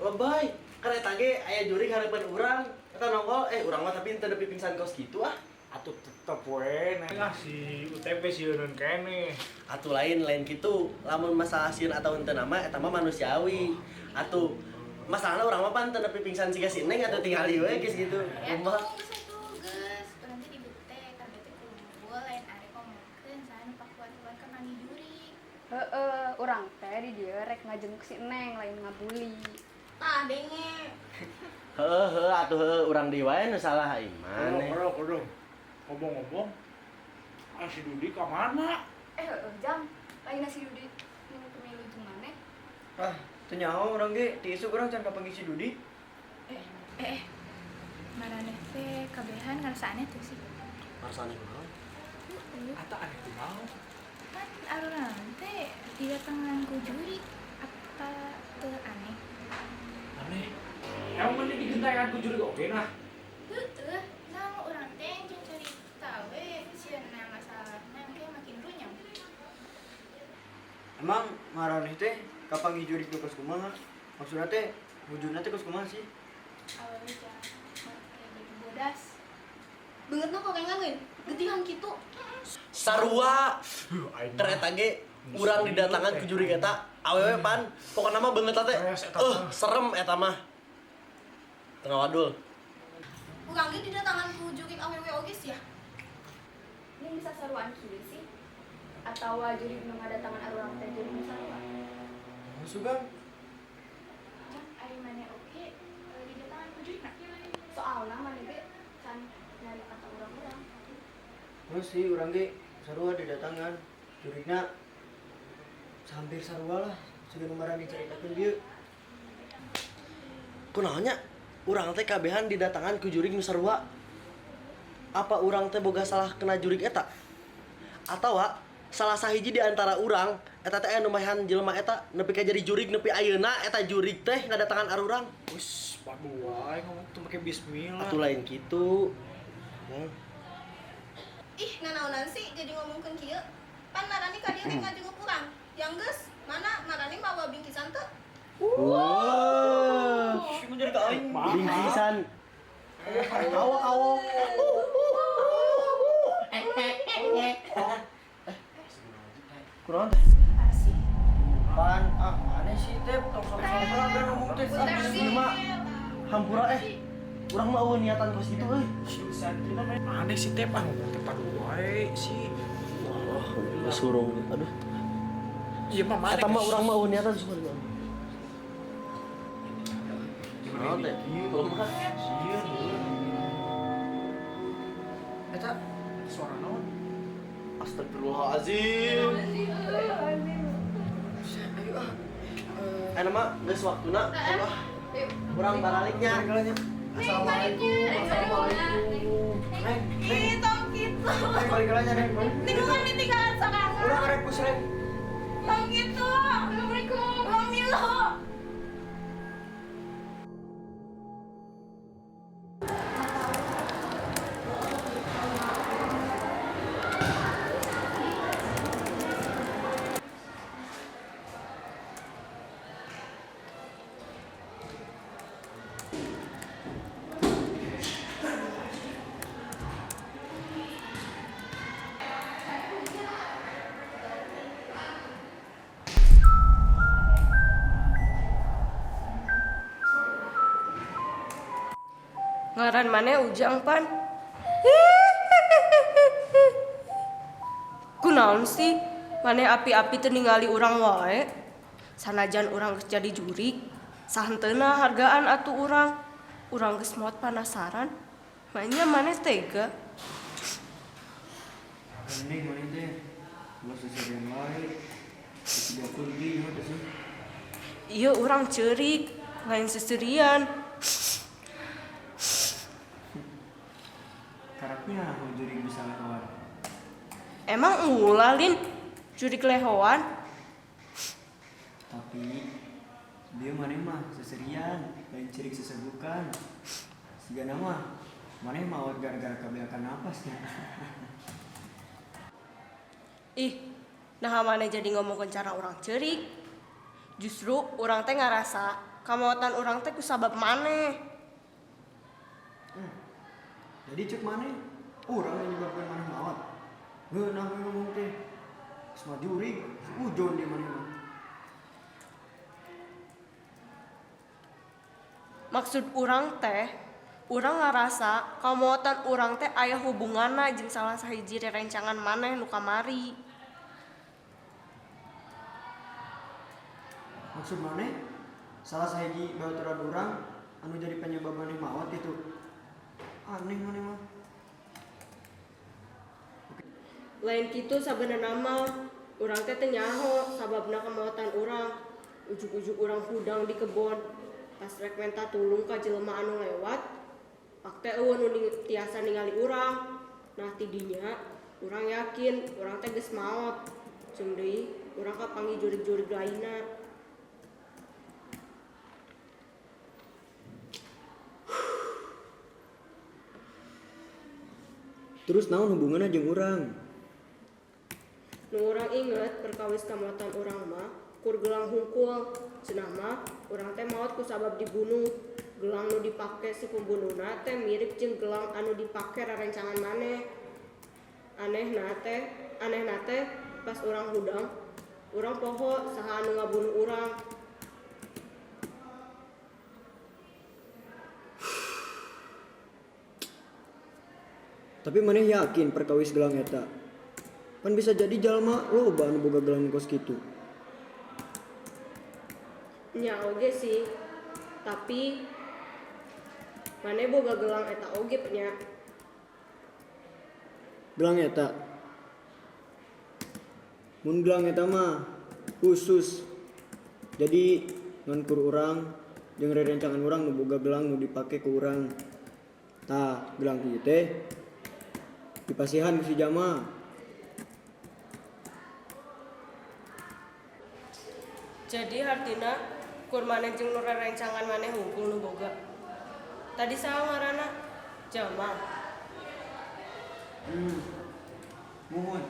Speaker 3: Lebay. Kan eta ge aya jurik hareupeun urang. Eta nongol, urang mah tapi teu nepi pingsan kos kitu ah.
Speaker 2: Atuh tetep we, nah si UTP sieun keneh.
Speaker 3: Atuh lain kitu. Lamun masalah sieun atau henteu nama eta mah manusiawi. Atuh masalahna urang mah pan teu nepi pingsan siga si Neng atuh tingali we geus gitu.
Speaker 1: Ya
Speaker 3: Kumaha?
Speaker 1: tuh geus atuh geus, urang teh dibete, kabeh teh kumpul lain are ngomongkeun saha nu pakuat-kuat ka manggih jurik.
Speaker 6: Heeh, urang teh di dieu rek ngajenguk si Neng lain ngabuli.
Speaker 1: Tah denge.
Speaker 3: Heueuh heueuh atuh heueuh urang deui wae nu salah ieu maneh.
Speaker 2: Aduh, aduh. Ngomong-ngomong, ah, si Dudi ka mana?
Speaker 6: Eh, heeh, Jang. Lain si Dudi nu pemilu jeung maneh.
Speaker 5: Ah, teu nyaho urang ge, ti isuk urang can kapanggih si Dudi.
Speaker 1: Eh, eh, maraneh teh kabehan ngarasa aneh tuh sih.
Speaker 3: Ngarasa aneh kunaon?
Speaker 2: Ata aneh kunaon?
Speaker 1: Kan arurang teh didatangan ku jurik apa teu aneh?
Speaker 2: Aneh. Emang mana digentayangan ku jurik oge nah?
Speaker 1: Heueuh, nah urang teh jeung carita we sieuna masalahna engke makin runyam.
Speaker 5: Emang maraneh teh kapanggih jurik nu kos kumaha? Maksudna teh wujudna teh kos kumaha sih?
Speaker 1: Awewe jangan make baju bodas. Beungeutna korengan euy, getihan kitu.
Speaker 3: Sarua. Keur eta ge urang didatangan ku jurik eta awewe pan pokona mah beungeut teh serem eta mah. Tengah wadul.
Speaker 1: Urang ge didatangan ku jurik awewe oge sih ya.
Speaker 6: Ini bisa saruan kieu sih? Atawa jurik nu ngadatangan arurang teh jurik nu sarua?
Speaker 5: Sugan.
Speaker 1: Jang, ari maneh oge didatangan ku jurik na?
Speaker 6: Soalna maneh ge can nyarita ka urang-urang.
Speaker 5: Terus sih urang ge sarua didatangan jurikna hampir sarua lah siga nu marani caritakeun dieu.
Speaker 3: Kunaon nya? Urang teh kabehan didatangan ku jurik nu sarua. Apa urang teh boga salah kena jurik eta? Atawa salah sahiji di antara urang eta teh aya nu maehan jelema eta nepi ka jadi jurik nepi ayeuna eta jurik teh ngadatangan arurang.
Speaker 2: Wis, padu wae ngomong tuh make bismillah.
Speaker 3: Atuh lain kitu.
Speaker 1: Ih, nanaonan sih jadi ngomongkeun kieu. Pan marani ka dieu rek ngajenguk urang. Yang geus, mana marani mawa bingkisan teu?
Speaker 3: Wah.
Speaker 5: Sih mun jadi ka aing.
Speaker 3: Bingkisan. Awok awok. Kunaon teh?
Speaker 5: Pan ah aneh sih teh tong sok-sokan dan ngomong teh.
Speaker 3: Ieu mah hampura urang mah eueuh niatan kos kitu euy.
Speaker 2: Aneh sih teh ah ngomong teh padu wae sih.
Speaker 3: Wah, geus hurung. Aduh.
Speaker 2: Ieu mah maneh.
Speaker 3: Eta mah urang mah eueuh niatan sumpah. Naon teh? Lemah.
Speaker 2: Sieun.
Speaker 5: Eta
Speaker 2: Suara naon?
Speaker 3: Astagfirullahalazim.
Speaker 5: ayo ah.
Speaker 3: Ayeuna mah geus waktuna. Ayo ah. Urang baraliknya. Assalamualaikum. Assalamualaikum.
Speaker 5: Neng, neng,
Speaker 1: Ih, tong kitu.
Speaker 5: neng balik lagi neng.
Speaker 1: Lingkungan ditinggalan sorangan.
Speaker 5: Urang arek bus rek.
Speaker 1: Tong kitu. Assalamualaikum. Tong Milo.
Speaker 12: Ngaran maneh Ujang pan. Kunaon sih? Maneh api-api teu ningali urang wae. Sanajan urang geus jadi jurig, sahenteuna hargaan atuh urang. Urang geus maot panasaran. Maenya maneh tega.
Speaker 5: Mending maneh teh ulah seserian wae. Tiga kunti nyaho teh sih.
Speaker 12: Ieu urang ceurik, lain seserian.
Speaker 5: Karaknya jurig bisa lehoan.
Speaker 12: Emang ulah lin jurig lehoan?
Speaker 5: Tapi dia maneh mah seserian, lain ceurik sesegukan. Sigana mah maneh maot gara-gara kabeakan napasnya.
Speaker 12: Ih, nah maneh jadi ngomongkeun cara urang ceurik. Justru urang teh ngarasa kamaotan urang teh kusabab maneh.
Speaker 5: Jadi cek maneh urang yang menyebabkan maneh maot. Ngeunah we ngomong teh. Geus mah jurig, suujon di maneh mah.
Speaker 12: Maksud urang teh, urang ngarasa kamaotan urang teh aya hubunganna jeung salah sahiji rerencangan maneh nu kamari.
Speaker 5: Maksud maneh salah sahiji babaturan urang anu jadi penyebab maneh maot gitu. Aneh maneh mah.
Speaker 12: Lain kitu sabenerna mah, urang teh teu nyaho sababna kamaotan urang. Ujug-ujug urang hudang di kebon. Pas rek menta tulung ka jelema anu lewat, pak teh eueuh nu tiasa ningali urang. Nah tidinya urang yakin urang teh geus maot. Jeung deui urang kapanggih jurig-jurig lainna.
Speaker 5: Terus naon hubunganna jeung urang?
Speaker 12: Nu urang inget perkawis kamaotan urang mah kur gelang hungkul. Cenah mah urang teh maot kusabab dibunuh. Gelang nu dipake si pembunuhna teh mirip jeung gelang anu dipake rerencangan maneh. Anehna teh pas urang hudang, urang poho saha anu ngabunuh urang.
Speaker 5: Tapi maneh yakin perkawis gelang eta? Pan bisa jadi jalma loba anu boga gelang kos kitu.
Speaker 12: Nya oge sih, tapi maneh boga gelang eta oge nya.
Speaker 5: Gelang eta? Mun gelang eta mah khusus. Jadi ngan kur urang jeung rerencangan urang nu boga gelang nu dipake ku urang. Tah, gelang ieu teh dipasihan ku si Jama.
Speaker 12: Jadi hartina kur maneh jeung nu rerencangan maneh hungkul nu boga. Tadi saha ngaranna? Jama.
Speaker 5: Muhun.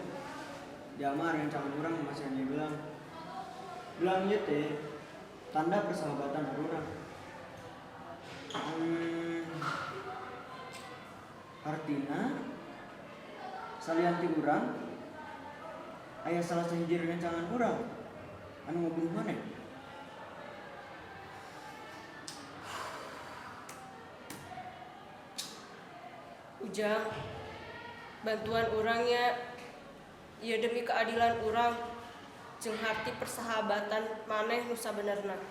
Speaker 5: Jama rencangan urang masihan ieu gelang. Gelang ieu teh tanda persahabatan urang. Artina salian ti urang aya salah sahiji rencangan urang anu ngabunuh maneh.
Speaker 12: Ujang, bantuan urangnya ieu demi keadilan urang jeung harti persahabatan maneh nu sabenerna.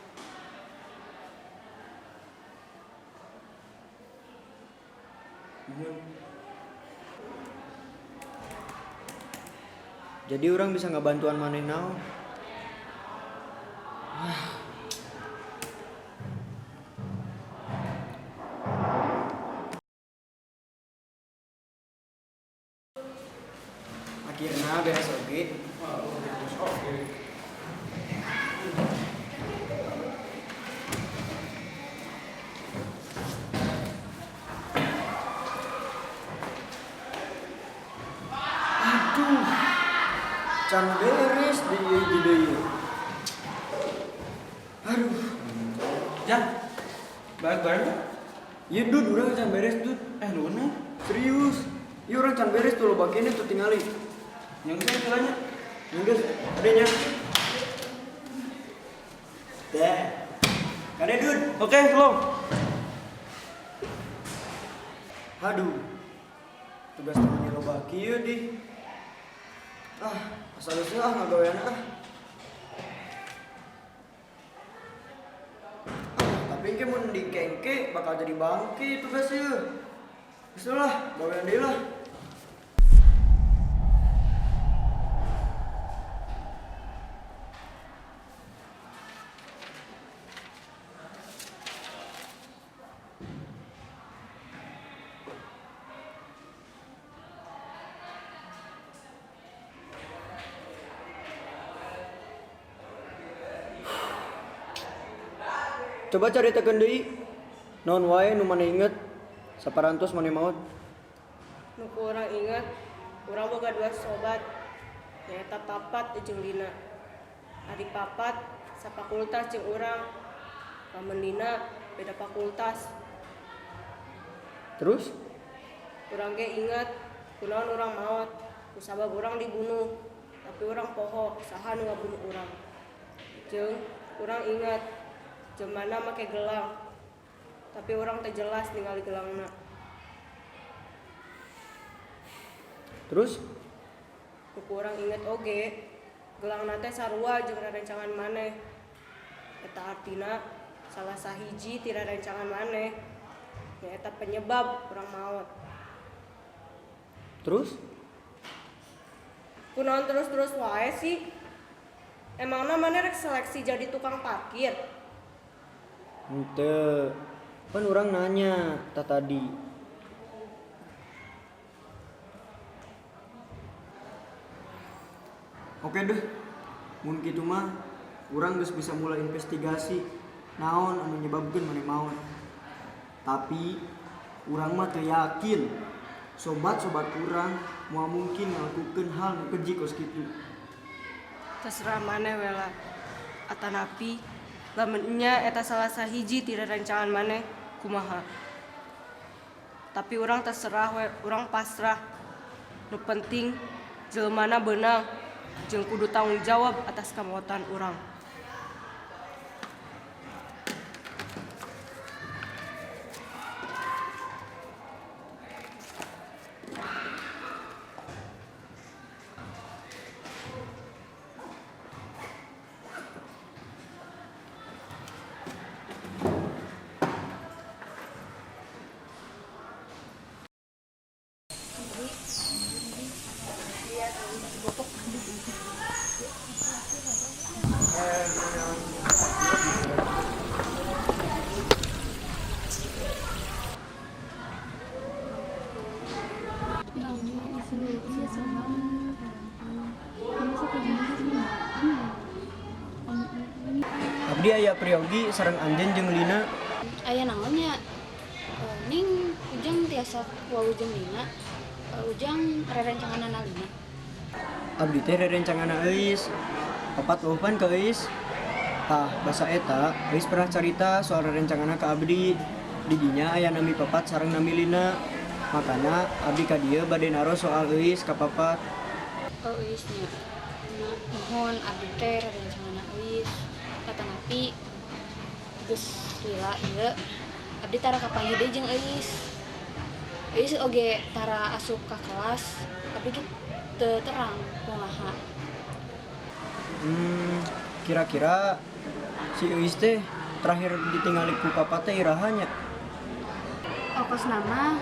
Speaker 5: Muhun. Jadi urang bisa ngabantuan maneh naon? Akhirnya beres oge.
Speaker 2: Beres oge.
Speaker 5: Aduh, can beres di ieu deui. Aduh.
Speaker 11: Jang, balik bareng tuh?
Speaker 5: Iya Dud, urang can beres Dud.
Speaker 11: Lu
Speaker 5: Serius? Iya urang can beres tuh loba kene tuh tingali.
Speaker 11: Yang geus jalannya.
Speaker 5: Yang geus, adenya. Deh. Kade Dud.
Speaker 11: Oke, belum.
Speaker 5: Aduh, tugas temen loba kieu di. Ah, asal geus ah ngagawean ah. Tapi engke mun dikengke bakal jadi bangke tugas ieu. Geus lah, gawean deui lah. Coba caritakeun deui. Naon wae nu maneh inget saparantos maneh maot.
Speaker 12: Nu ku urang inget, urang boga dua sobat, nyaeta Papat jeung Lina. Ari Papat safakultas jeung urang, lamun Lina beda fakultas.
Speaker 5: Terus?
Speaker 12: Urang ge inget kunaon urang maot, kusabab urang dibunuh, tapi urang poho saha nu ngabunuh urang. Jeung urang inget jelmana make gelang, tapi urang teu jelas ningali gelangna.
Speaker 5: Terus?
Speaker 12: Nu ku urang inget oge, gelangna teh sarua jeung rerencangan maneh. Eta artina salah sahiji ti rerencangan maneh. Nyaeta penyebab urang maot.
Speaker 5: Terus?
Speaker 12: Kunaon terus-terus wae sih? Emangna maneh rek seleksi jadi tukang parkir?
Speaker 5: Henteu. Pan urang nanya tah tadi. Oke deh. Mun kitu mah urang geus bisa mulai investigasi naon anu nyebabkeun maneh maot. Tapi urang mah teu yakin sobat-sobat urang moal mungkin ngalakukeun hal nu keji kos kitu.
Speaker 12: Terserah maneh we lah. Atanapi lamun nya eta salah sahiji ti rerencangan maneh kumaha. Tapi urang terserah we, urang pasrah. Nu penting jelmana beunang jeung kudu tanggung jawab atas kamotan urang.
Speaker 5: Abdi aya Priyogi sareng anjeun jeung Lina.
Speaker 13: Aya naon nya? Ning Ujang tiasa wawuh jeung Lina. Ujang rerencanganana Lina.
Speaker 5: Abdi teh rerencanganna Euis. Papat wawuh ka Euis. Tah, basa eta Euis pernah carita soal rerencanganna ka abdi. Di dinya aya nami Papat sareng nami Lina. Makana abdi ka dieu bade naros soal Euis ka Papat.
Speaker 13: Oh, Euis nya. Nuhun abdi teh rerencanganna Euis. Katanapi geus lila ieu abdi tara kapanggih deui jeung Euis. Euis oge tara asup ka kelas, abdi ge teu terang kumaha.
Speaker 5: Kira-kira si Euis teh terakhir ditingali ku Papat teh iraha nya?
Speaker 13: Okos nama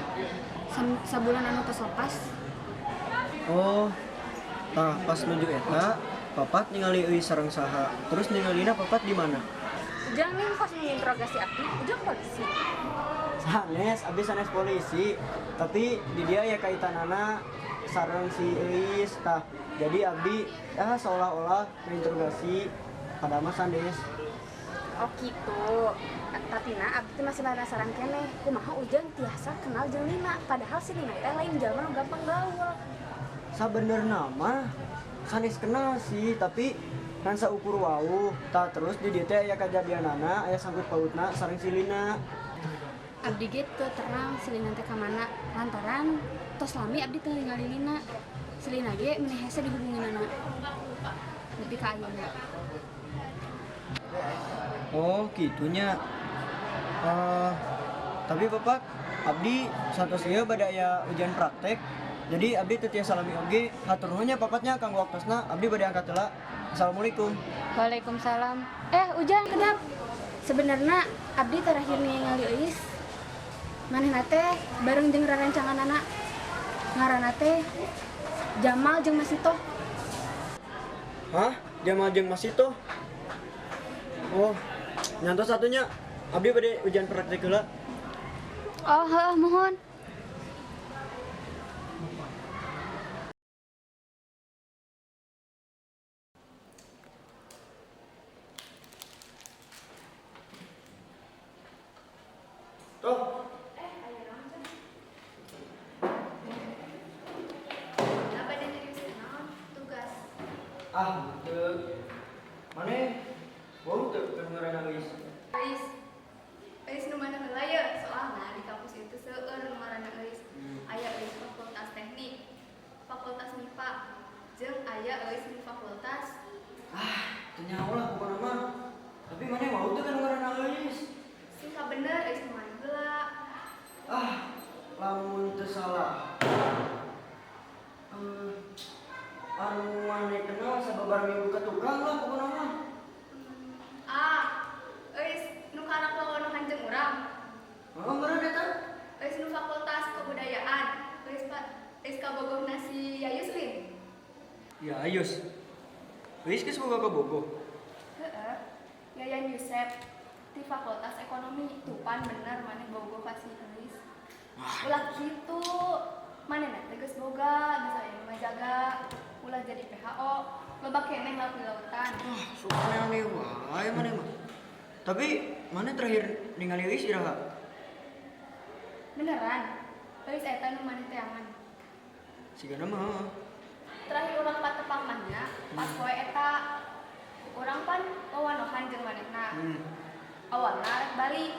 Speaker 13: sabulan anu tos lepas.
Speaker 5: Oh, tah pas nuju eta Papat ningali Euis sareng saha. Terus ningalina Papat di mana?
Speaker 13: Ujang nih kos menginterogasi abdi, Ujang polisi.
Speaker 5: Sanes, abdi sanes polisi. Tapi di dia ya kaitanana sareng si Euis tah. Jadi abdi seolah-olah menginterogasi pada mah sanes.
Speaker 13: Oh gitu. Tapi na abdi teh masih penasaran keneh. Kumaha Ujang tiasa kenal jeung Lina, padahal si Lina teh lain jalma nu gampang gaul.
Speaker 5: Sabenerna mah sanes kenal sih, tapi kan saukur wawuh. Tah terus di dieu teh aya kajadianana, aya sangkut pautna sareng si Lina.
Speaker 13: Abdi ge teu terang si Lina teh ka mana, lantaran tos lami abdi teu ningali Lina. Si Lina ge meni hese dihubunginana. Nepi ka ayeuna.
Speaker 5: Oh, kitunya. Tapi Bapak, Abdi santos ieu bade aya ujian praktek. Jadi abdi teu tiasa lami oge, hatur nuhun nya papatnya kanggo waktosna, abdi bade angkat heula. Assalamualaikum.
Speaker 13: Waalaikumsalam. Ujang kedap. Sebenarnya abdi terakhir ningali Euis. Manehna teh bareng jeung rerencanganana. Ngaranna teh Jamal jeung Masito.
Speaker 5: Hah? Jamal jeung Masito? Oh, nyantos satunya. Abdi bade ujian praktek heula.
Speaker 13: Oh, heuh, muhun.
Speaker 5: Tuh.
Speaker 1: Ayo naon, Cang? Nah, bade nyeriusin naon? Tugas.
Speaker 5: Ah, teu. Maneh wau teu keur ngaranna Euis?
Speaker 1: Euis. Euis nu mana heula ye? Soalna di kampus itu seueur nu ngaranna Euis. Aya Euis Fakultas Teknik, Fakultas MIPA, jeung aya Euis nu Fakultas.
Speaker 5: Ah, teu nyaho lah pokona mah. Tapi maneh wau teu keur ngaranna Euis?
Speaker 1: Sing kabener Euis nu mana heula?
Speaker 5: Ah, lamun teu salah. Anu maneh kenal sababar minggu ka tukang lah pokona mah.
Speaker 1: Ah, Euis nu karak wawonohan jeung urang.
Speaker 5: Oh, meureun eta?
Speaker 1: Euis nu Fakultas Kebudayaan. Euis Euis kabogohna si Yayus Lin.
Speaker 5: Ya, Ayus. Euis geus boga kabogoh.
Speaker 1: Heeh. Yayan Yusep di Fakultas Ekonomi. Tuh pan bener maneh bogoh ka si Euis. Ulah kitu. Manehna teh geus boga, geus aya nu ngajaga, ulah jadi PHO, loba keneh laut di lautan.
Speaker 5: Ah, sok aneh-aneh wae maneh mah. Tapi maneh terakhir ningali Euis iraha?
Speaker 1: Beneran? Euis eta nu maneh teangan.
Speaker 5: Sigana mah. Heeh.
Speaker 1: Terakhir urang patepang mah nya, pas poe eta urang pan wawanohan jeung manehna. Awalna arek balik.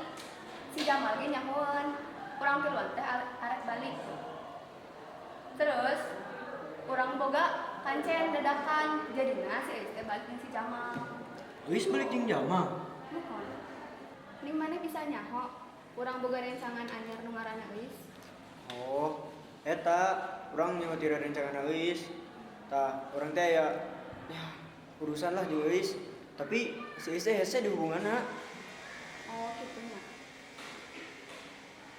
Speaker 1: Si Jamal ge nyahoeun, urang tiluan teh arek balik. Terus urang boga kancen dadakan, jadina si Euis teh balik jeung si Jamal.
Speaker 5: Euis balik jeung Jamal.
Speaker 1: Muhun. Ning maneh bisa nyaho, urang boga rencangan anyar nu ngaranna Euis.
Speaker 5: Oh, eta urang nyaho ti rencangan Euis. Tah, urang teh aya ya urusan lah jeung Euis. Tapi si Euis teh hese di hubunganna.
Speaker 1: Oh, kitu nya.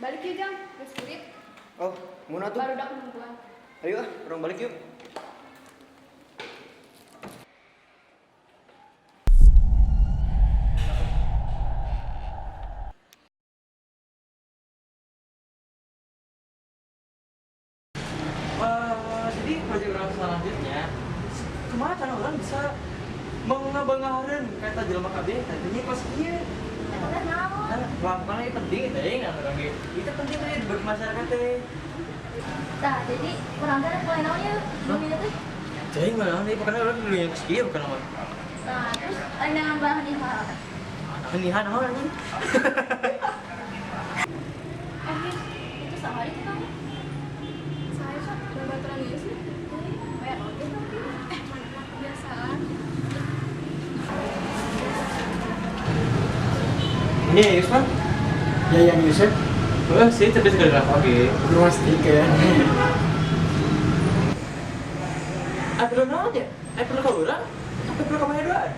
Speaker 1: Balik yuk, Jang, geus kulit.
Speaker 5: Oh, mun atuh.
Speaker 1: Barudak nungguan.
Speaker 5: Ayo ah, urang balik yuk.
Speaker 10: Jadi proyek orang selanjutnya, kemana cara orang bisa mengabangaran kata jelema KB tadinya pas ieu.
Speaker 1: Eta teh naon?
Speaker 10: Wah, bukan lagi penting teh, nggak orang ge. Itu penting teh bagi masyarakat teh.
Speaker 13: Tah, jadi urang teh rek mulai naon ieu? Bumi teh.
Speaker 10: Jadi mana nih, pokoknya orang dulu yang kieu bukan naon.
Speaker 13: Tah, terus lain dengan bahan iha.
Speaker 10: Nihan naon anjing?
Speaker 6: Yus, itu saha itu kamu? Saya sok babaturan Yus nih. Bayar oge tapi mana mah kebiasaan.
Speaker 5: Ini Yus mah? Yayan Yusuf.
Speaker 10: Oh, sih, tapi sekedar oge.
Speaker 5: Rumah stiker.
Speaker 10: Ah, perlu naon ya? Perlu ka urang? Apa perlu ka maneh duaan?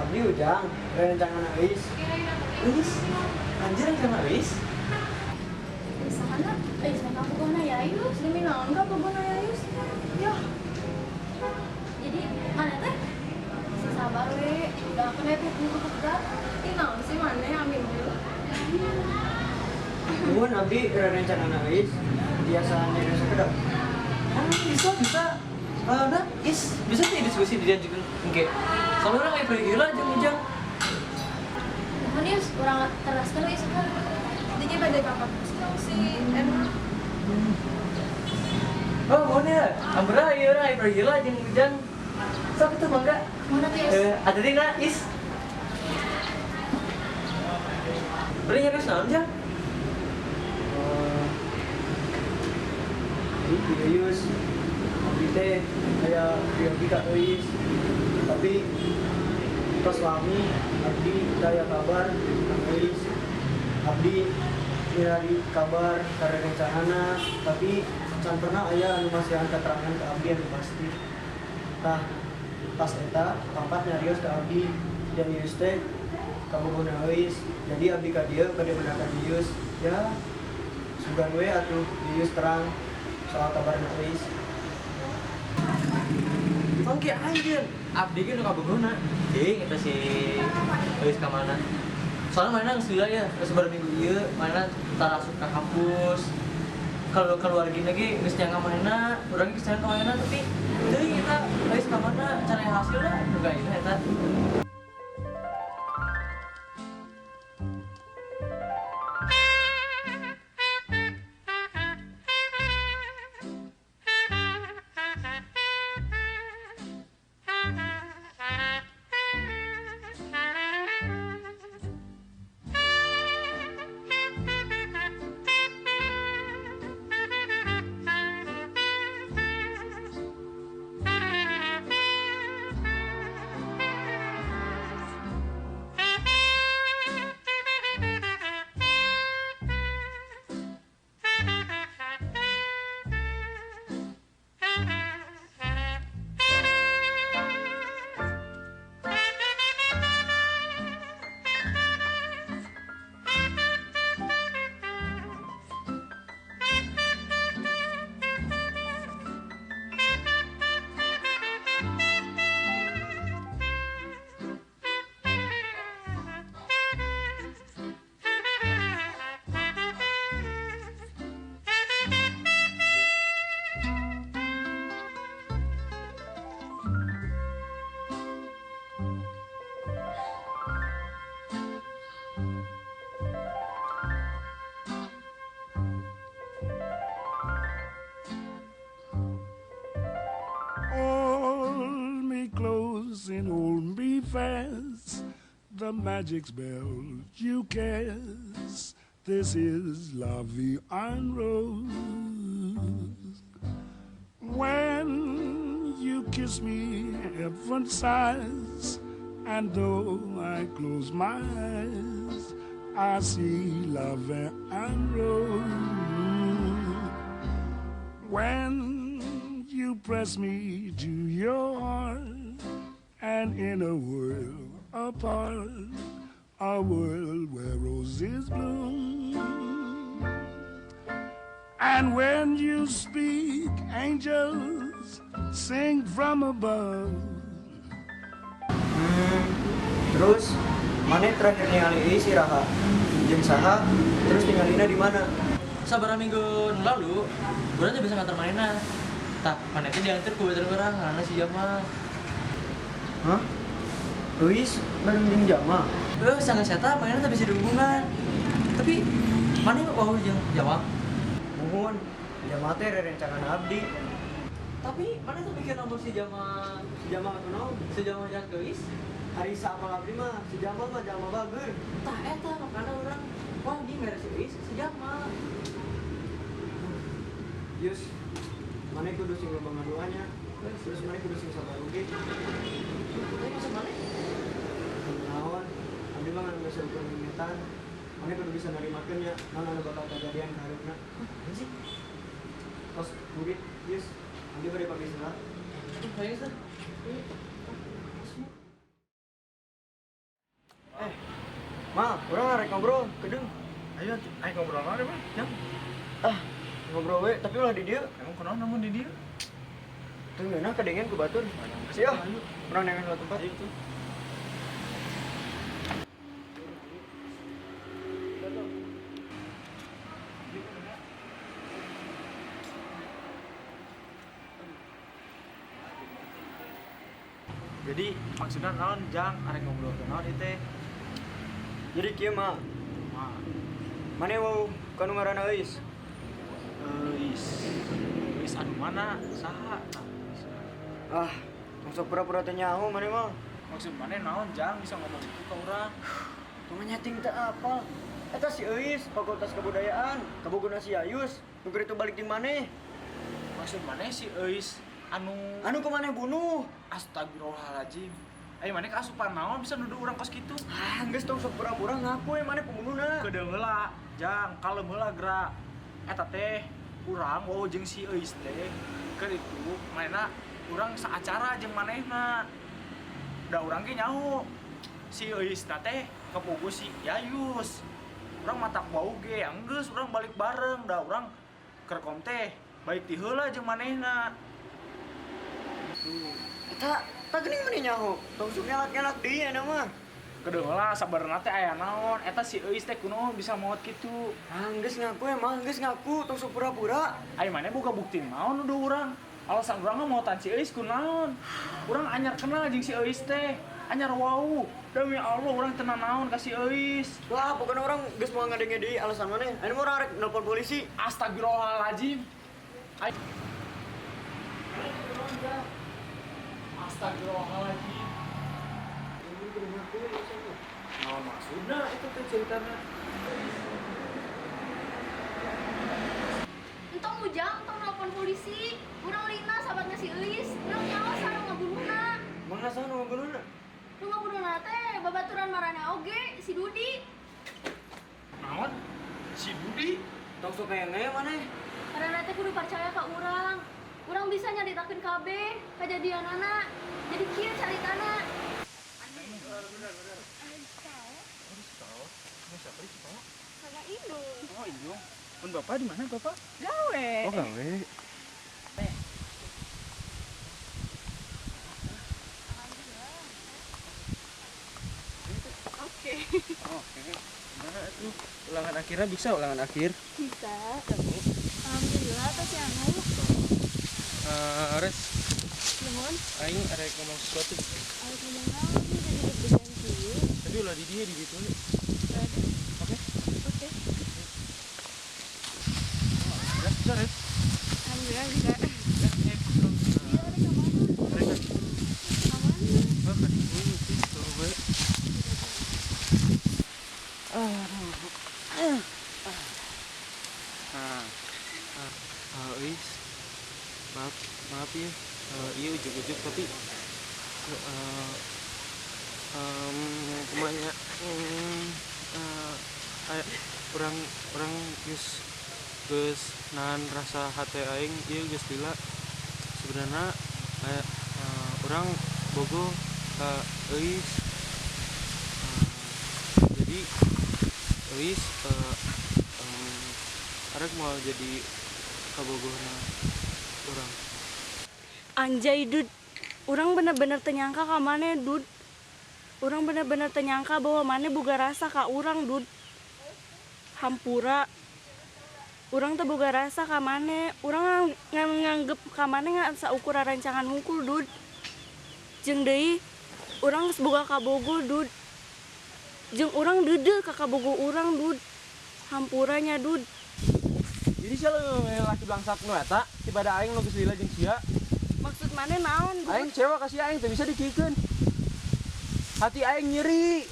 Speaker 5: Abdi Ujang, rencangan Euis.
Speaker 10: Euis? Anjir rencana Euis?
Speaker 6: Sahana, Euis mah kabogohna Yayus, demi naon kabogohna Yayus? Yah. Jadi mana teh? Si sabar we, udah kena buku berat. Ih naon sih maneh amin we.
Speaker 5: Nuhun abdi rerencangan Euis biasa nyeri sakedap.
Speaker 10: Ah, bisa bisa. Nah, is bisa sih diskusi dia juga engke. Soalnya orang kayak pergi lah jeung Ujang.
Speaker 13: Nuhun Yus, urang teraskeun we kan.
Speaker 6: Jadi pada kapan sih enak.
Speaker 10: Oh, mohon ya. Ampura ieu urang aya pergi lah jeung Ujang. Sok itu mangga.
Speaker 13: Mana tuh Yus?
Speaker 10: Ada di na is. Beri nyarios naon, Jang?
Speaker 5: Jadi Yus, abdi teh aya priyogi ka Euis. Tapi Tos lami abdi daya kabar tentang Euis. Abdi milari kabar ka rerencanganna, tapi can pernah aya anu masihan keterangan ke abdi anu pasti. Tah, pas eta pangkat nyarios ke abdi dan Yus teh kabogohna Euis. Jadi abdi ka dieu bade mendakan Yus. Ya, sugan we atuh Yus terang soal kabarna Euis.
Speaker 10: Oke anjir, abdi ge nu kabogohna. Ding eta si Euis ka mana? Soalnya mana geus lila ya, geus baru minggu ieu, mana tara asup ka kampus. Kalau keluargina ge geus nyangka manehna, urang geus nyangka manehna tapi teuing eta Euis ka mana, cara hasilna nu gaina eta.
Speaker 14: And hold me fast, the magic spell you cast. This is La Vie en Rose. When you kiss me, heaven sighs, and though I close my eyes, I see La Vie en Rose. When you press me to your heart, and in a world apart, a world where roses bloom. And when you speak, angels sing from above.
Speaker 5: Terus, mana terakhir ningali Euis iraha? Jeung saha? Terus ningalina di mana?
Speaker 10: Sabaraha minggu lalu, urang teh bisa nganter manehna. Tah, manehna teh diantar ku baturan urang, ngaranna si Jamal.
Speaker 5: Hah? Euis bareng jeung Jamal?
Speaker 10: Sangat eta manehna teh bisa dihubungan. Tapi maneh wawuh jeung Jamal?
Speaker 5: Muhun, Jamal teh rerencangan abdi.
Speaker 10: Tapi maneh teh mikir nomor si Jamal.
Speaker 5: Si Jamal atuh naon?
Speaker 10: Si Jamal jeung Euis?
Speaker 5: Ari saapal abdi mah, si Jamal mah jalma bager.
Speaker 10: Tah eta makana urang wah di mere si Euis si Jamal.
Speaker 5: Yus, maneh kudu sing loba ngadoanya. Terus maneh kudu sing sabar oge.
Speaker 10: Tapi maksud maneh?
Speaker 5: Naon? Abdi mah ngan geus ukur mimitan. Maneh kudu bisa narimakeun nya, naon anu bakal kajadian ka hareupna.
Speaker 10: Apaan sih?
Speaker 5: Tos burit, Yus. Abdi bade pamit heula.
Speaker 10: Ayo geus.
Speaker 5: Ma, urang arek ngobrol, kedeung.
Speaker 2: Ayo, ayo ngobrol naon mah? Jang.
Speaker 5: Ah, ngobrol we, tapi ulah di dieu.
Speaker 2: Emang kunaon namun di dieu?
Speaker 5: Teu ngeunah kadengean ku batur. Sia, urang nengen heula tempat.
Speaker 2: Ayo tuh. Jadi maksudnya naon Jang, arek ngobrol ke naon ieu teh?
Speaker 5: Jadi kieu mah. Mane wau kanu ngaranna Euis?
Speaker 2: Euis. Euis anu mana? Saha?
Speaker 5: Ah, masuk pura-pura teu nyaho mane mah.
Speaker 2: Maksud mane naon Jang bisa ngomong itu ka urang?
Speaker 5: Tong nyating teu apal. Eta si Euis, Fakultas Kebudayaan, kabogona si Ayus, nu keur itu balik jeung maneh.
Speaker 2: Maksud maneh si Euis anu
Speaker 5: anu ku maneh bunuh.
Speaker 2: Astagfirullahaladzim. Ayo maneh kaasupan naon bisa nuduh urang kos kitu?
Speaker 5: Ah, geus tong sok pura-pura ngaku we maneh pembunuhna.
Speaker 2: Kedeung heula, Jang, kalem heula geura. Eta teh urang wau jeung si Euis teh keur itu manehna urang saacara jeung manehna. Da urang ge nyaho si Euis teh kapugu si Yayus. Urang matak bau ge, enggeus urang balik bareng da urang kerkom teh baik ti heula jeung manehna.
Speaker 5: Eta tah geuning maneh nyaho, tong sok ngelak-ngelak deui aya mah.
Speaker 2: Kedeung heula sabarna teh aya naon, eta si Euis teh kunaon bisa maot kitu.
Speaker 5: Ah, geus ngaku emang, geus ngaku, tong sok pura-pura.
Speaker 2: Ai maneh boga bukti naon nuduh urang? Alasan urang mah maotan si Euis kunaon? Urang anyar kenal jeung si Euis teh, anyar wau. Demi Allah urang teu nanaon ka si Euis.
Speaker 5: Lah, pokoknya orang geus moal ngadenge deui alasan maneh. Anu mah urang rek nelpon polisi.
Speaker 2: Astagfirullahaladzim. Ai Astagfirullahaladzim. Nah, maksudna itu teh ceritana.
Speaker 1: Entong Ujang, entong nelpon polisi. Urang Lina sahabatna si Euis, urang nyawa sareng ngabunuhna.
Speaker 5: Mana saha nu ngabunuhna?
Speaker 1: Nu ngabunuhna teh babaturan marana oge si Dudi.
Speaker 2: Naon? Si Dudi?
Speaker 5: Tong sok ngenge maneh.
Speaker 1: Marana teh kudu percaya ka urang. Urang bisa nyaritakeun kabeh kajadianana. Jadi kieu caritana.
Speaker 7: Sama Indung.
Speaker 2: Oh, Indung. Pun Bapak di mana, Bapak?
Speaker 7: Gawe.
Speaker 2: Oh, gawe.
Speaker 7: Oke.
Speaker 11: Oke. Nah, itu ulangan akhirnya bisa ulangan akhir?
Speaker 7: Bisa. Alhamdulillah atas yang anu.
Speaker 11: Res.
Speaker 7: Nuhun.
Speaker 11: Aing ada ngomong sesuatu.
Speaker 7: Aing ngomong naon jadi deg-degan kieu.
Speaker 11: Tapi ulah di dia di ditu. Oke.
Speaker 7: Oke.
Speaker 11: Res bisa, Res.
Speaker 7: Alhamdulillah bisa.
Speaker 1: Iya, ada ke mana? Ke mana?
Speaker 11: Oh, kan dulu sih, coba. Is, maaf ya, iya ujuk-ujuk tapi kemana orang geus nahan rasa hati aing ieu geus lila sebenarnya orang bogo ka Euis, jadi Euis arek mau jadi kabogohna urang.
Speaker 7: Anjay Dud, urang bener-bener teu nyangka ka maneh Dud. Urang bener-bener teu nyangka bahwa maneh boga rasa ka urang Dud. Hampura. Urang teu boga rasa ka maneh, urang nganggep ka maneh ngan saukur rancangan hungkul Dud. Jeung deui urang geus boga kabogoh Dud. Jeung urang deudeuh ka kabogoh urang Dud. Hampura nya Dud.
Speaker 11: Jadi sia laki blangsak nu eta tiba aing nu geus lila jeung sia.
Speaker 7: Maksud maneh naon Dud?
Speaker 11: Aing cewa ka sia, aing teu bisa dikikeun. Hati aing nyeri.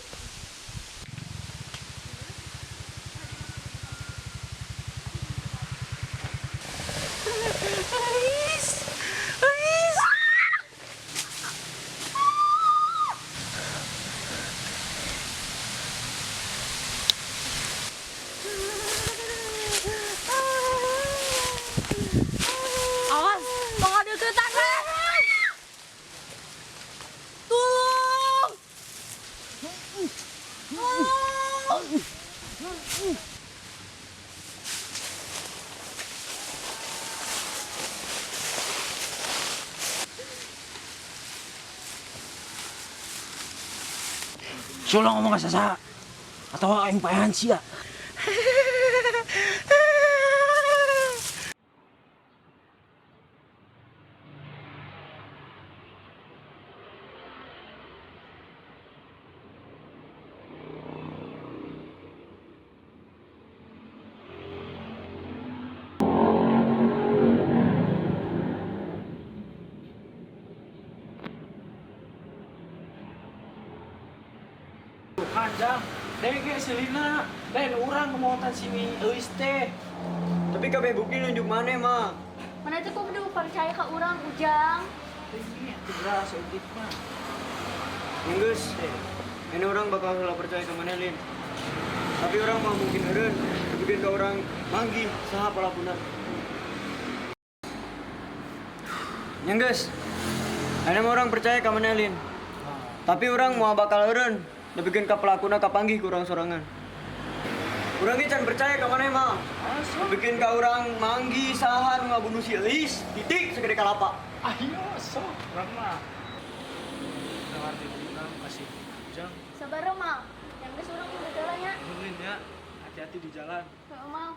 Speaker 7: Ais. Ais. Awas, tong deketan we. Tulung. Tulung.
Speaker 10: Sia ngomong ka sasa atau aing paehan sia.
Speaker 2: Kanjang, dege si Lina, lain urang kemohotan si Euis teh.
Speaker 5: Tapi kabeh bukti nunjuk maneh mah.
Speaker 1: Mana teh kudu percaya ka urang Ujang.
Speaker 2: Ini atuh geura saeutik mah.
Speaker 5: Geus. Ini urang bakal heula percaya ka maneh, Lin. Tapi urang moal mungkin eureun bikin ka urang manggih saha palakuna. Nya geus. Ayeuna mah urang percaya ka maneh, Lin. Tapi urang moal bakal eureun nepikeun ka pelakuna kapanggih ku urang sorangan. Urang ge can percaya ka maneh mah. Bikin ka urang manggih saha nu ngabunuh si Elis, titik segede kalapa.
Speaker 4: Ayo, sok, urang mah. Nawar di urang kasih Ujang.
Speaker 6: Sabar mal. Yang geus urang udah jalan nya.
Speaker 4: Nuhun ya, hati-hati di jalan.
Speaker 6: Heeh, mal.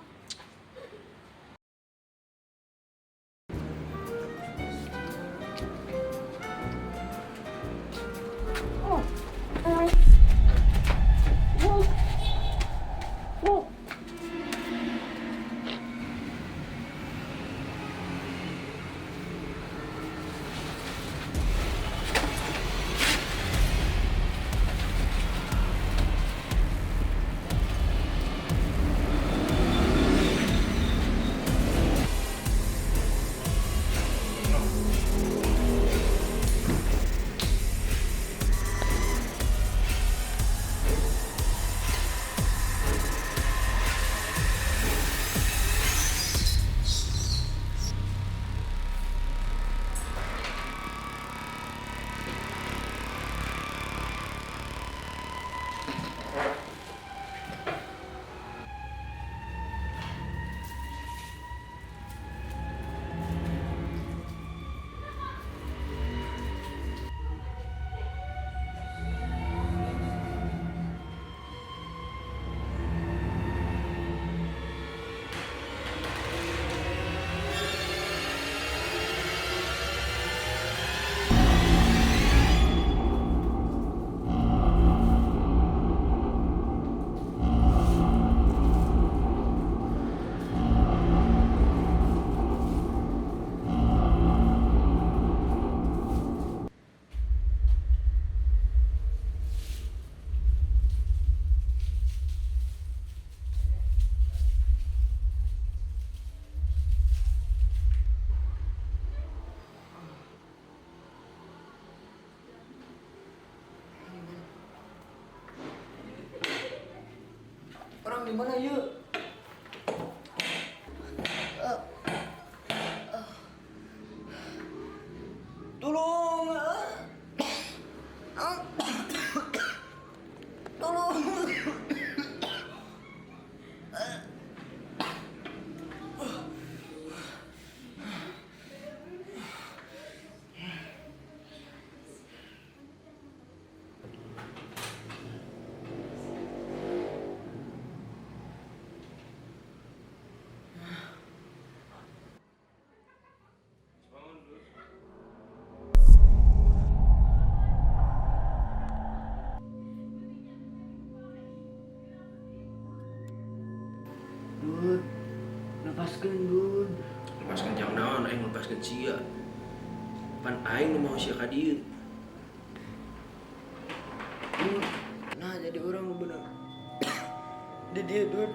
Speaker 5: Orang di mana yuk? Tolong! Tolong! Dud, lepaskan Dud.
Speaker 11: Lepaskan jang naon, aing lepaskan sia. Pan aing nu mau sia ka dieu.
Speaker 5: Dud, nah jadi orang bener. Di dieu Dud.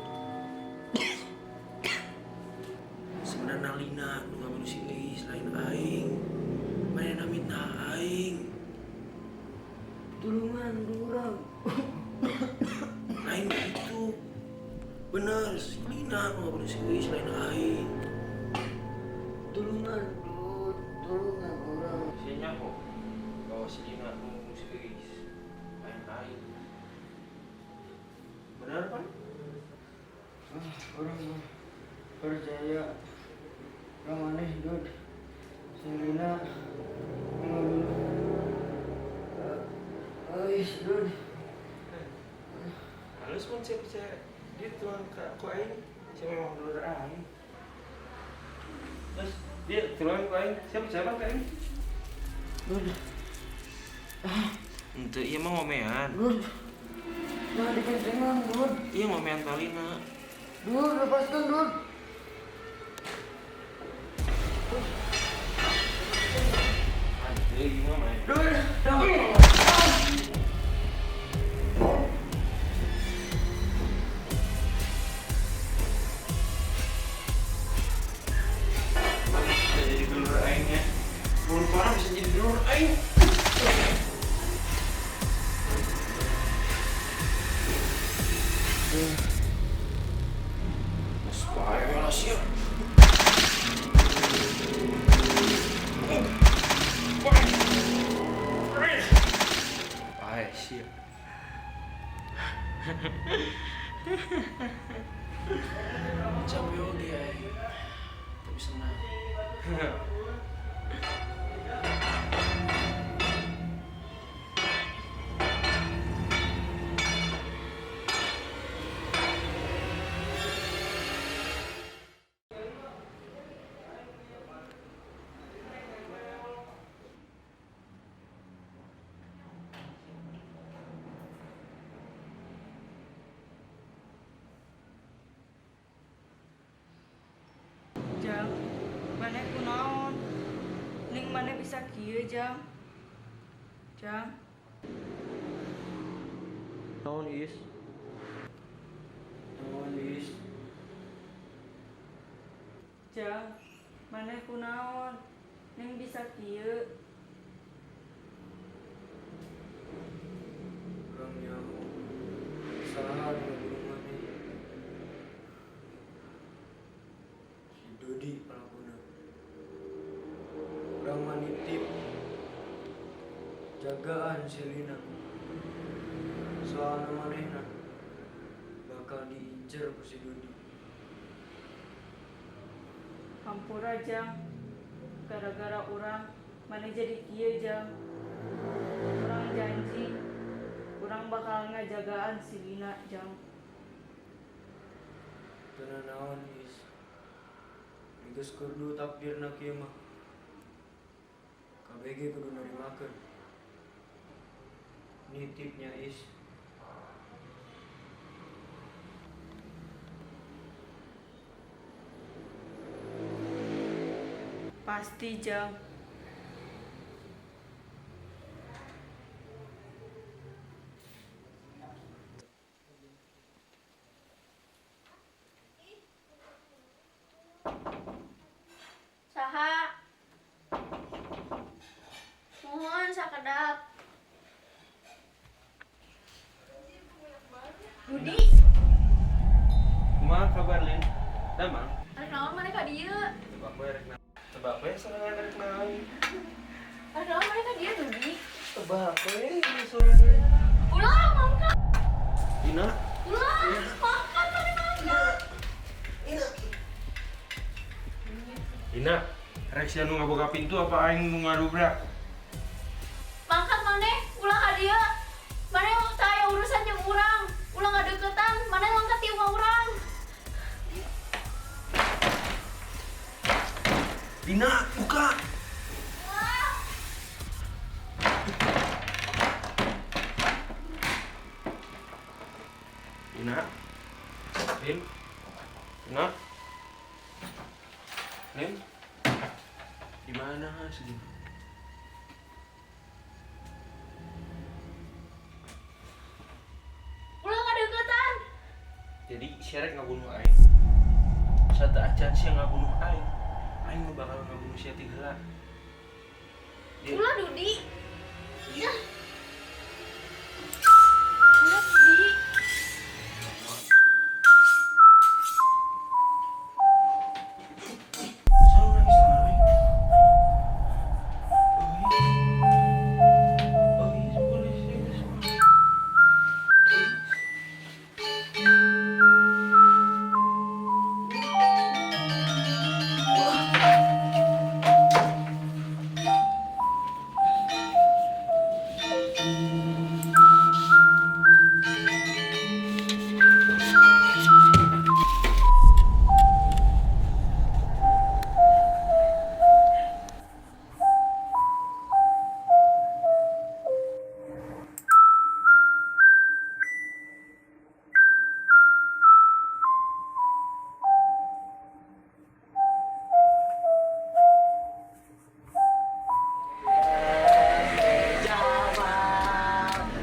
Speaker 11: Sebenarnya Lina nu ngabunuh si Eis lain aing. Manehna mitnah aing.
Speaker 5: Tulungan urang.
Speaker 11: Lain gitu. Bener, si Lina nu ngabunuh si Eis lain aing.
Speaker 5: Tulungan Dud, tulungan urang.
Speaker 11: Sia nyaho bahwa si Lina nu ngabunuh si Eis lain aing. Bener pan?
Speaker 5: Urang mah percaya ka maneh Dud. Si Lina ngabunuh Eis Dud.
Speaker 11: Halus pun saya percaya dia tuang ke aku aing, saya memang dulur aing. Terus dia tuang ke aing, saya percaya bang ke aing.
Speaker 5: Dud.
Speaker 11: Ente iya mah ngomean.
Speaker 5: Dud. Nah dikencengan Dud.
Speaker 11: Iya ngomean talina.
Speaker 5: Dud, lepaskan Dud.
Speaker 11: Ente iya mah main.
Speaker 5: Dud.
Speaker 11: Bisa jadi dulur aing ya. Mulut orang bisa jadi dulur aing. sia. Capek oge aing. Tapi senang.
Speaker 7: Jang, maneh kunaon? Ning maneh bisa kieu, Jang? Jang,
Speaker 11: Naon Is? Naon Is?
Speaker 7: Jang, maneh kunaon? Ning bisa kieu.
Speaker 5: Urang nyaho. Saha nu ngabunuh maneh? Si Dodi palakuna. Urang mah nitip jagaan si Lina. Soalna manehna bakal diincer ku si Dodi.
Speaker 7: Hampura, Jang. Gara-gara urang maneh jadi kieu, Jang. Urang janji urang bakal ngajagaan si Lina, Jang.
Speaker 5: Teu nanaon Is. Geus kudu takdirna kieu mah. KBG kudu narimakeun. Nitipnya Is.
Speaker 7: Pasti, Jang.
Speaker 6: Saha? Mohon sakedap. Budi,
Speaker 11: Kumaha kabar Lin? Damang?
Speaker 6: arek naon maneh ka dieu?
Speaker 11: Tebak we rek naon? Tebak we sorangan rek naon?
Speaker 6: Arek naon maneh ka dieu, Dudi?
Speaker 11: Tebak we sorangan.
Speaker 6: Ulah, mangka.
Speaker 11: Dina,
Speaker 6: Ulah, makan maneh makan.
Speaker 11: Dina, rek sia nu ngabuka pintu apa aing nu ngadubrak?
Speaker 6: Mangkat maneh, ulah ka dieu. Maneh teu aya urusan jeung urang. Ulah ngadeukeutan, maneh lengket ti imah urang.
Speaker 11: Dina, buka. Dina. Lin. Dina. Lin. Di mana sih Dina?
Speaker 6: Ulah ngadeukeutan.
Speaker 11: Jadi si rek ngabunuh aing. Satu acan sia ngabunuh aing. Aing nu bakal ngabunuh sia ti heula. Dia
Speaker 6: Ulah Dudi. Yah. Ulah Dudi.
Speaker 11: Selalu nangis sama aing. Euy, boleh sih, boleh.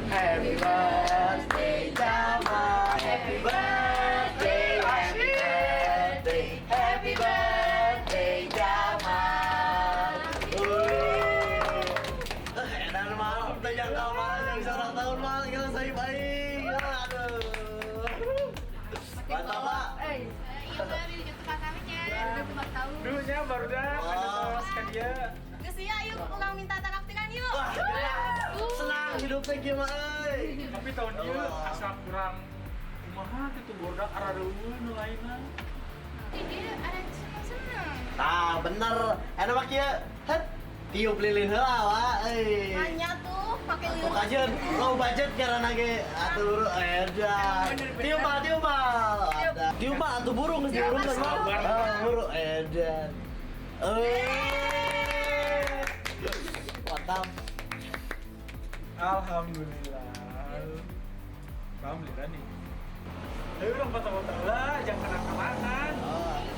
Speaker 3: Happy birthday, Jamal. Happy birthday, happy birthday, happy birthday, Jamal. Edan mal, teu nyangka mal yang bisa ulang tahun mal, gila saya baik. Aduh. Mantap, Pak.
Speaker 1: Iya, baru tempat kaminya. Udah tahun.
Speaker 2: Dulunya baru dah ada tos ka dia.
Speaker 1: Geus sia yuk ulang minta traktiran yuk.
Speaker 3: Wah, senang. Hidup teh kieu mah euy.
Speaker 4: Tapi tahun ieu asa kurang kumaha kitu bodak arareuweun nu lainna.
Speaker 1: Dia ada seneng-seneng.
Speaker 3: Tah, bener. Enak mah kieu. Het, tiup lilin heula wa euy.
Speaker 1: Hanya tuh pakai lilin.
Speaker 3: Tuh kajeun, low budget karena ge atuh edan. Tiup mah, tiup mah. Ada. Tiup mah atuh burung geus diurung kan mah. Burung edan. Mantap.
Speaker 4: Alhamdulillah. Alhamdulillah nih. Ayo dong foto-foto lah, jangan kenang-kenangan.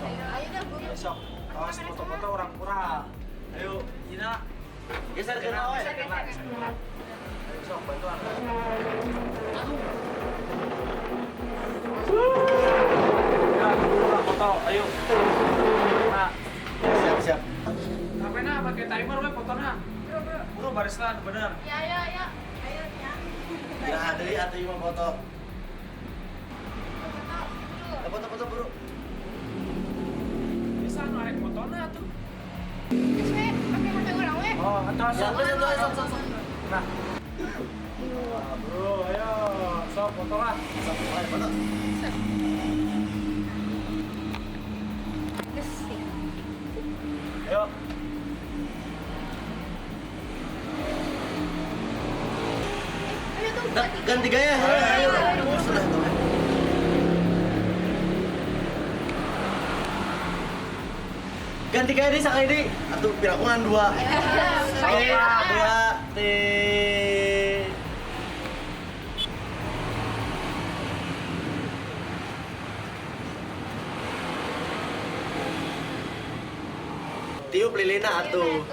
Speaker 1: Ayo dah, Bu.
Speaker 4: Besok, awas foto-foto orang kurang. Ayo, Ina.
Speaker 3: Geser ke nawe.
Speaker 4: Geser ke nawe. Ayo sok bantuan. Ya, foto, ayo. Nah,
Speaker 3: siap siap.
Speaker 4: Sampai nah pakai timer we fotona. Bro, bro barislah bener.
Speaker 1: Ya ya ya. Ayo ya.
Speaker 3: Ya, deui atuh ieu mah foto. Foto-foto bro.
Speaker 4: Bisa nu arek fotona atuh.
Speaker 1: Geus we, pakai HP urang we.
Speaker 4: Oh, atuh
Speaker 3: sok sok sok sok.
Speaker 4: Nah. Bro, ayo sok foto lah.
Speaker 3: Sok ayo foto.
Speaker 1: Geus ya.
Speaker 4: Ayo.
Speaker 3: Ganti gaya, ayo. Sudah tuh. Ganti gaya deh sekali deh. Atuh pirakungan dua. Oke, dua, tiga. Tiup lilina atuh.